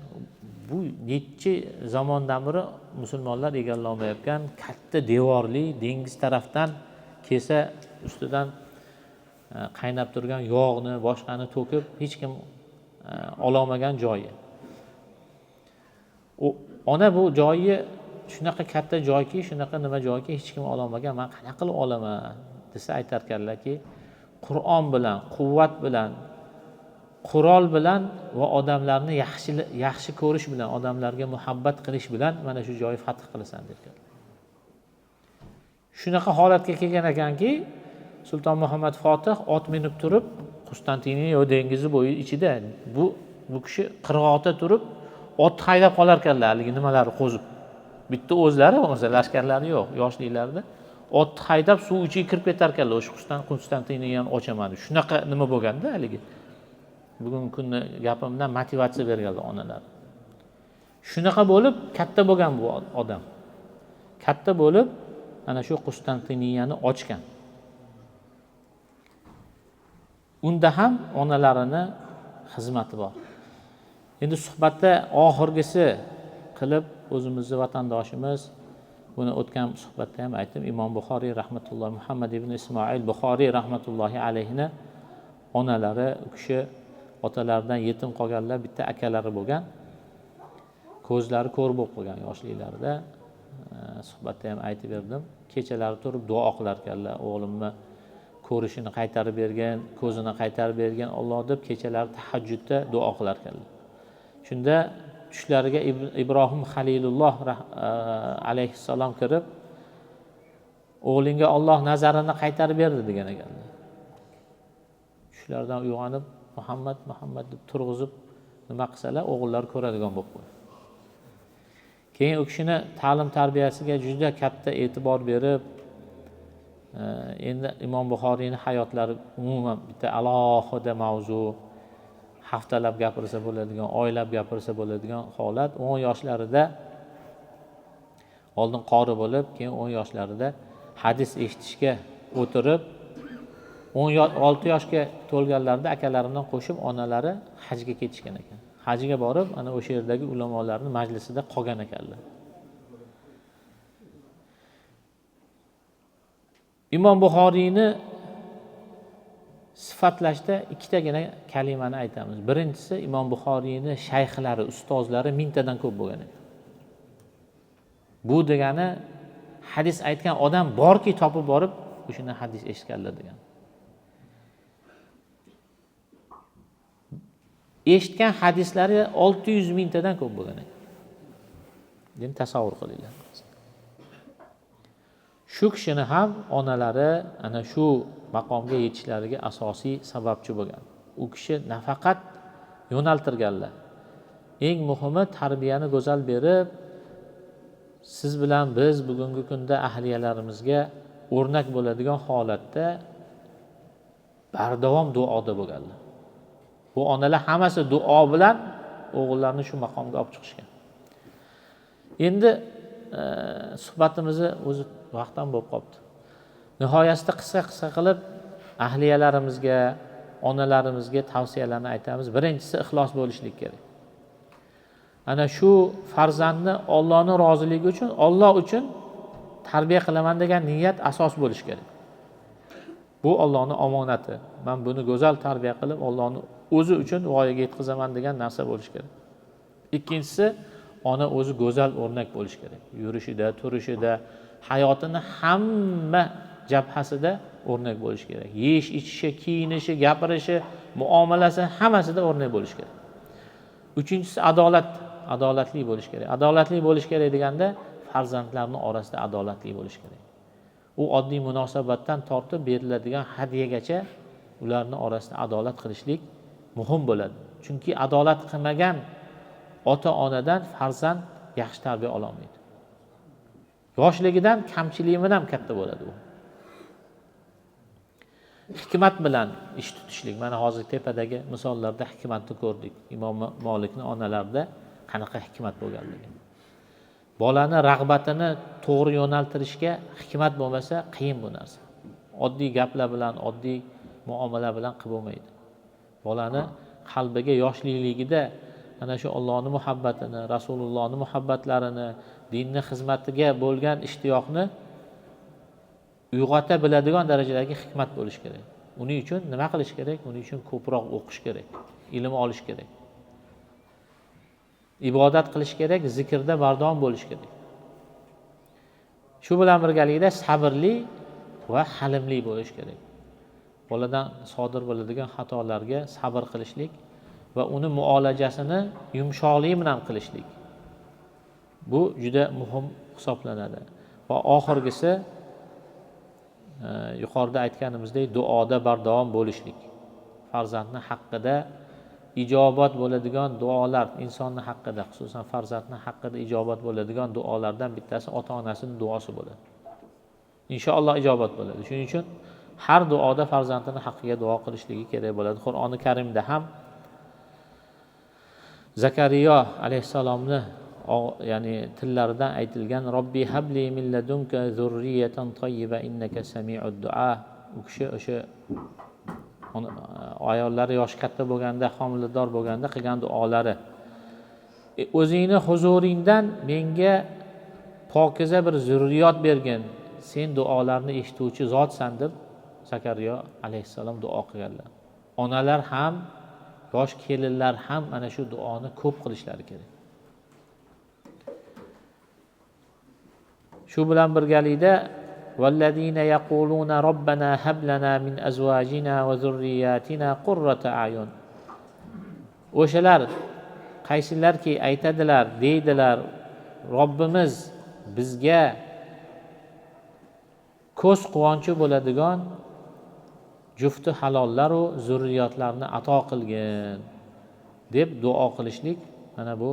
bu necha zamondan beri musulmonlar egallolmayotgan katta devorli dengiz tarafdan kelsa ustidan qaynab turgan yog'ni, boshqani to'kib hech kim ololmagan joyi. U ona bu joyi shunaqa katta joyki, shunaqa nima joyki, hech kim ololmagan, men qanaqa qilib olaman desa aytar ekanlarki, Qur'on bilan, quvvat bilan, qurol bilan va odamlarni yaxshi ko'rish bilan, odamlarga muhabbat qilish bilan mana shu joyni fath qilasan derkan. Shunaqa holatga kelgan ekanki, Sulton Muhammad Fotih ot minib turib Qustantiniya dengizi bo'yi ichida bu kishi qirg'oqda turib ot haydab qolar ekanlar, haligi nimalari qo'zib. Bitta o'zlari bo'lmasa lashkarlari yo'q, yoshliklarida ot haydab suv ichiga kirib ketar ekanlar, o'sha Qustantiniyani ochaman deb. Shunaqa nima bo'lganda haligi. Bugungi kunni gapimdan motivatsiya berganlar onalar. Shunaqa bo'lib katta bo'lgan bu odam. Katta bo'lib ana shu Qustantiniyani ochgan. Unda ham onalarini xizmati bor. Endi suhbatda oxirgisi qilib o'zimizni vatandoshimiz, buni o'tgan suhbatda ham aytdim, Imom Buxoriy rahmatullohi, Muhammad ibn Ismoil Buxoriy rahmatullohi alayhini onalari, u kishi otalaridan yetim qolganlar, bitta akalari bo'lgan. Ko'zlari ko'r bo'lib qolgan yoshliklarida. Suhbatda ham aytib berdim. Kechalari turib duo qilar ekanlar, o'g'limni ko'rishini qaytarib bergan, ko'zini qaytarib bergan Alloh deb kechalari tahajjudda duo qilar ekanlar. Shunda tushlariga Ibrohim Halilulloh alayhissalom kirib, o'g'lingga Alloh nazarini qaytarib berdi degan ekanlar. Tushlaridan uyg'onib Muhammad, Muhammad deb turg'izib nima qilsalar, o'g'illar ko'radigan bo'lib qo'ydi. Keyin u kishini ta'lim tarbiyasiga juda katta e'tibor berib, endi Imom Buxoriyning hayotlari umuman bitta alohida mavzu, haftalab gapirsa bo'ladigan, oylab gapirsa bo'ladigan holat. 10 yoshlarida oldin qori bo'lib, keyin 10 yoshlarida hadis eshitishga o'tirib, 16 yoshga to'lganlarida akalari bilan qo'shib onalari hajga ketishgan ekan. Hajga borib, ana o'sha yerdagi ulamolarning majlisida qolgan ekanlar. Imom Buxoriyni sifatlashda ikkitagina kalimani aytamiz. Birinchisi, Imom Buxoriyni shayxlari, ustozlari 1000 tadan ko'p bo'lgan ekan. Bu degani hadis aytgan odam borki topib borib o'shani hadis eshitganlar degani. Eshitgan hadislari 600 mingtadan ko'p bo'lgan ekan. Endi tasavvur qilinglar. Shu kishini ham onalari ana shu maqomga yetishlariga asosiy sababchi bo'lgan. U kishi nafaqat yo'naltirganlar. Eng muhimi tarbiyani go'zal berib, siz bilan biz bugungi kunda ahliyalarimizga o'rnak bo'ladigan holatda bardavom duoda bo'lganlar. Bu onalar hammasi duo bilan o'g'illarni shu maqomga olib chiqishgan. Endi suhbatimizni o'zi vaqtdan bo'lib qolibdi. Nihoyasida qisqa-qisqa qilib ahliyalarimizga, onalarimizga tavsiyalarni aytamiz. Birinchisi ixlos bo'lishlik kerak. Ana shu farzandni Allohning roziligi uchun, Alloh uchun tarbiya qilaman degan niyat asos bo'lish kerak. Bu Allohning omonati. Men buni go'zal tarbiya qilib, Allohning o'zi uchun voyaga yetkazaman degan narsa bo'lish kerak. Ikkinchisi, ona o'zi go'zal o'rnak bo'lish kerak. Yurishida, turishida, hayotini hamma jabhasida o'rnak bo'lish kerak. Yeyish, ichishi, kiyinishi, gapirishi, muomalasi hammasida o'rnak bo'lish kerak. Uchinchisi adolat, adolatli bo'lish kerak. Adolatli bo'lish kerak deganda farzandlarning orasida adolatli bo'lish kerak. U oddiy munosabatdan tortib beriladigan hadyagacha ularning orasida adolat qilishlik muhim bo'ladi. Chunki adolat qilmagan ota-onadan farzand yaxshi tarbiya ola olmaydi. Yoshligidan kamchiligi bilan katta bo'ladi u. Hikmat bilan ish tutishlik. Mana hozir tepadagi misollarda hikmatni ko'rdik. Imom Malikning onalarida qanaqa hikmat bo'lganligi. Bolani rag'batini to'g'ri yo'naltirishga hikmat bo'lmasa qiyin bu narsa. Oddiy gaplar bilan, oddiy muomala bilan qilib bo'lmaydi. Bolani qalbiga yoshligida ana shu Allohning muhabbatini, Rasulullohning muhabbatlarini, dinni xizmatiga bo'lgan ishtiyoqni uyg'ota biladigan darajadagi hikmat bo'lish kerak. Uning uchun nima qilish kerak? Uning uchun ko'proq o'qish kerak, ilm olish kerak. Ibodat qilish kerak, zikrda bardavom bo'lish kerak. Shu bilan birgalikda sabrli va halimli bo'lish kerak. Boladan sodir bo'ladigan xatolarga sabr qilishlik va uni muolajasini yumshoqlik bilan qilishlik. Bu juda muhim hisoblanadi. Va oxirgisi yuqorida aytganimizdek duoda bardavom bo'lishlik. Farzandning haqqida ijobat bo'ladigan duolar, insonning haqqida, xususan farzandning haqqida ijobat bo'ladigan duolardan bittasi ota-onasining duosi bo'ladi. Inshaalloh ijobat bo'ladi. Shuning uchun har duoda farzandining haqqiga duo qilishligi kerak bo'ladi. Qur'oni Karimda ham Zakariya alayhissalomni ya'ni tillaridan aytilgan Robbi habli min ladunka zurriyatan tayyiba innaka sami'ud du'a. U kishi o'sha ayollari yoshi katta bo'lganda, homilador bo'lganda qilgan duolari. O'zingni huzuringdan menga pokiza bir zurriyot bergin. Sen duolarni eshituvchi zotsan deb Zakariya alayhissalom duo qilganlar. Onalar ham, yosh kelinlar ham mana shu duoni ko'p qilishlari kerak. Shu bilan birgalikda vallazina yaquluna robbana hab lana min azvajina va zurriyatina qurrata a'yun. O'shalar qaysilarki aytadilar, deydilar, Robbimiz bizga ko'z quvonchi bo'ladigan jufti halollar va zurriyotlarni ato qilgin deb duo qilishlik mana bu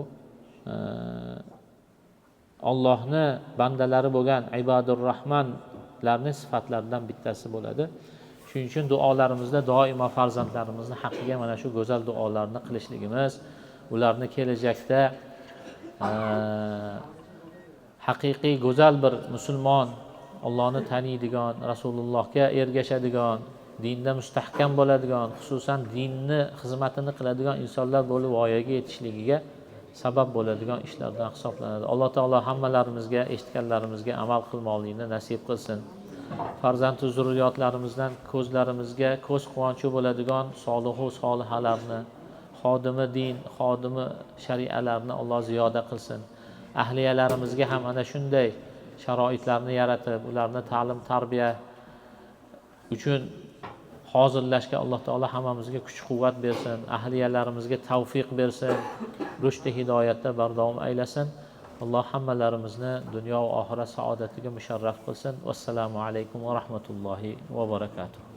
Allohni bandalari bo'lgan ibadur rahmanlarning sifatlaridan bittasi bo'ladi. Shuning uchun duolarimizda doimo farzandlarimizni haqqiga mana shu go'zal duolarni qilishligimiz, ularni kelajakda haqiqiy go'zal bir musulmon, Allohni taniydigan, Rasulullohga ergashadigan, dinda mustahkam bo'ladigan, xususan dinni xizmatini qiladigan insonlar bo'lib voyaga yetishligiga sabab bo'ladigan ishlardan hisoblanadi. Alloh taolo hammalarimizga eshitganlarimizga amal qilmoqlikni nasib qilsin. Farzand va zurriyotlarimizdan ko'zlarimizga ko'z quvonchi bo'ladigan solihu solihalarni, xodimi din, xodimi sharialarni Alloh ziyoda qilsin. Ahliyalarimizga ham ana shunday sharoitlarni yaratib, ularni ta'lim tarbiya uchun hozirlashga Alloh taolo hammamizga kuch-quvvat bersin, ahliyalarimizga tavfiq bersin, rushd hidoyatda bardavom aylasin. Alloh hammalarimizni dunyo va oxirat saodatiga musharraf qilsin. Vassalomu alaykum va rahmatullohi va barakatuh.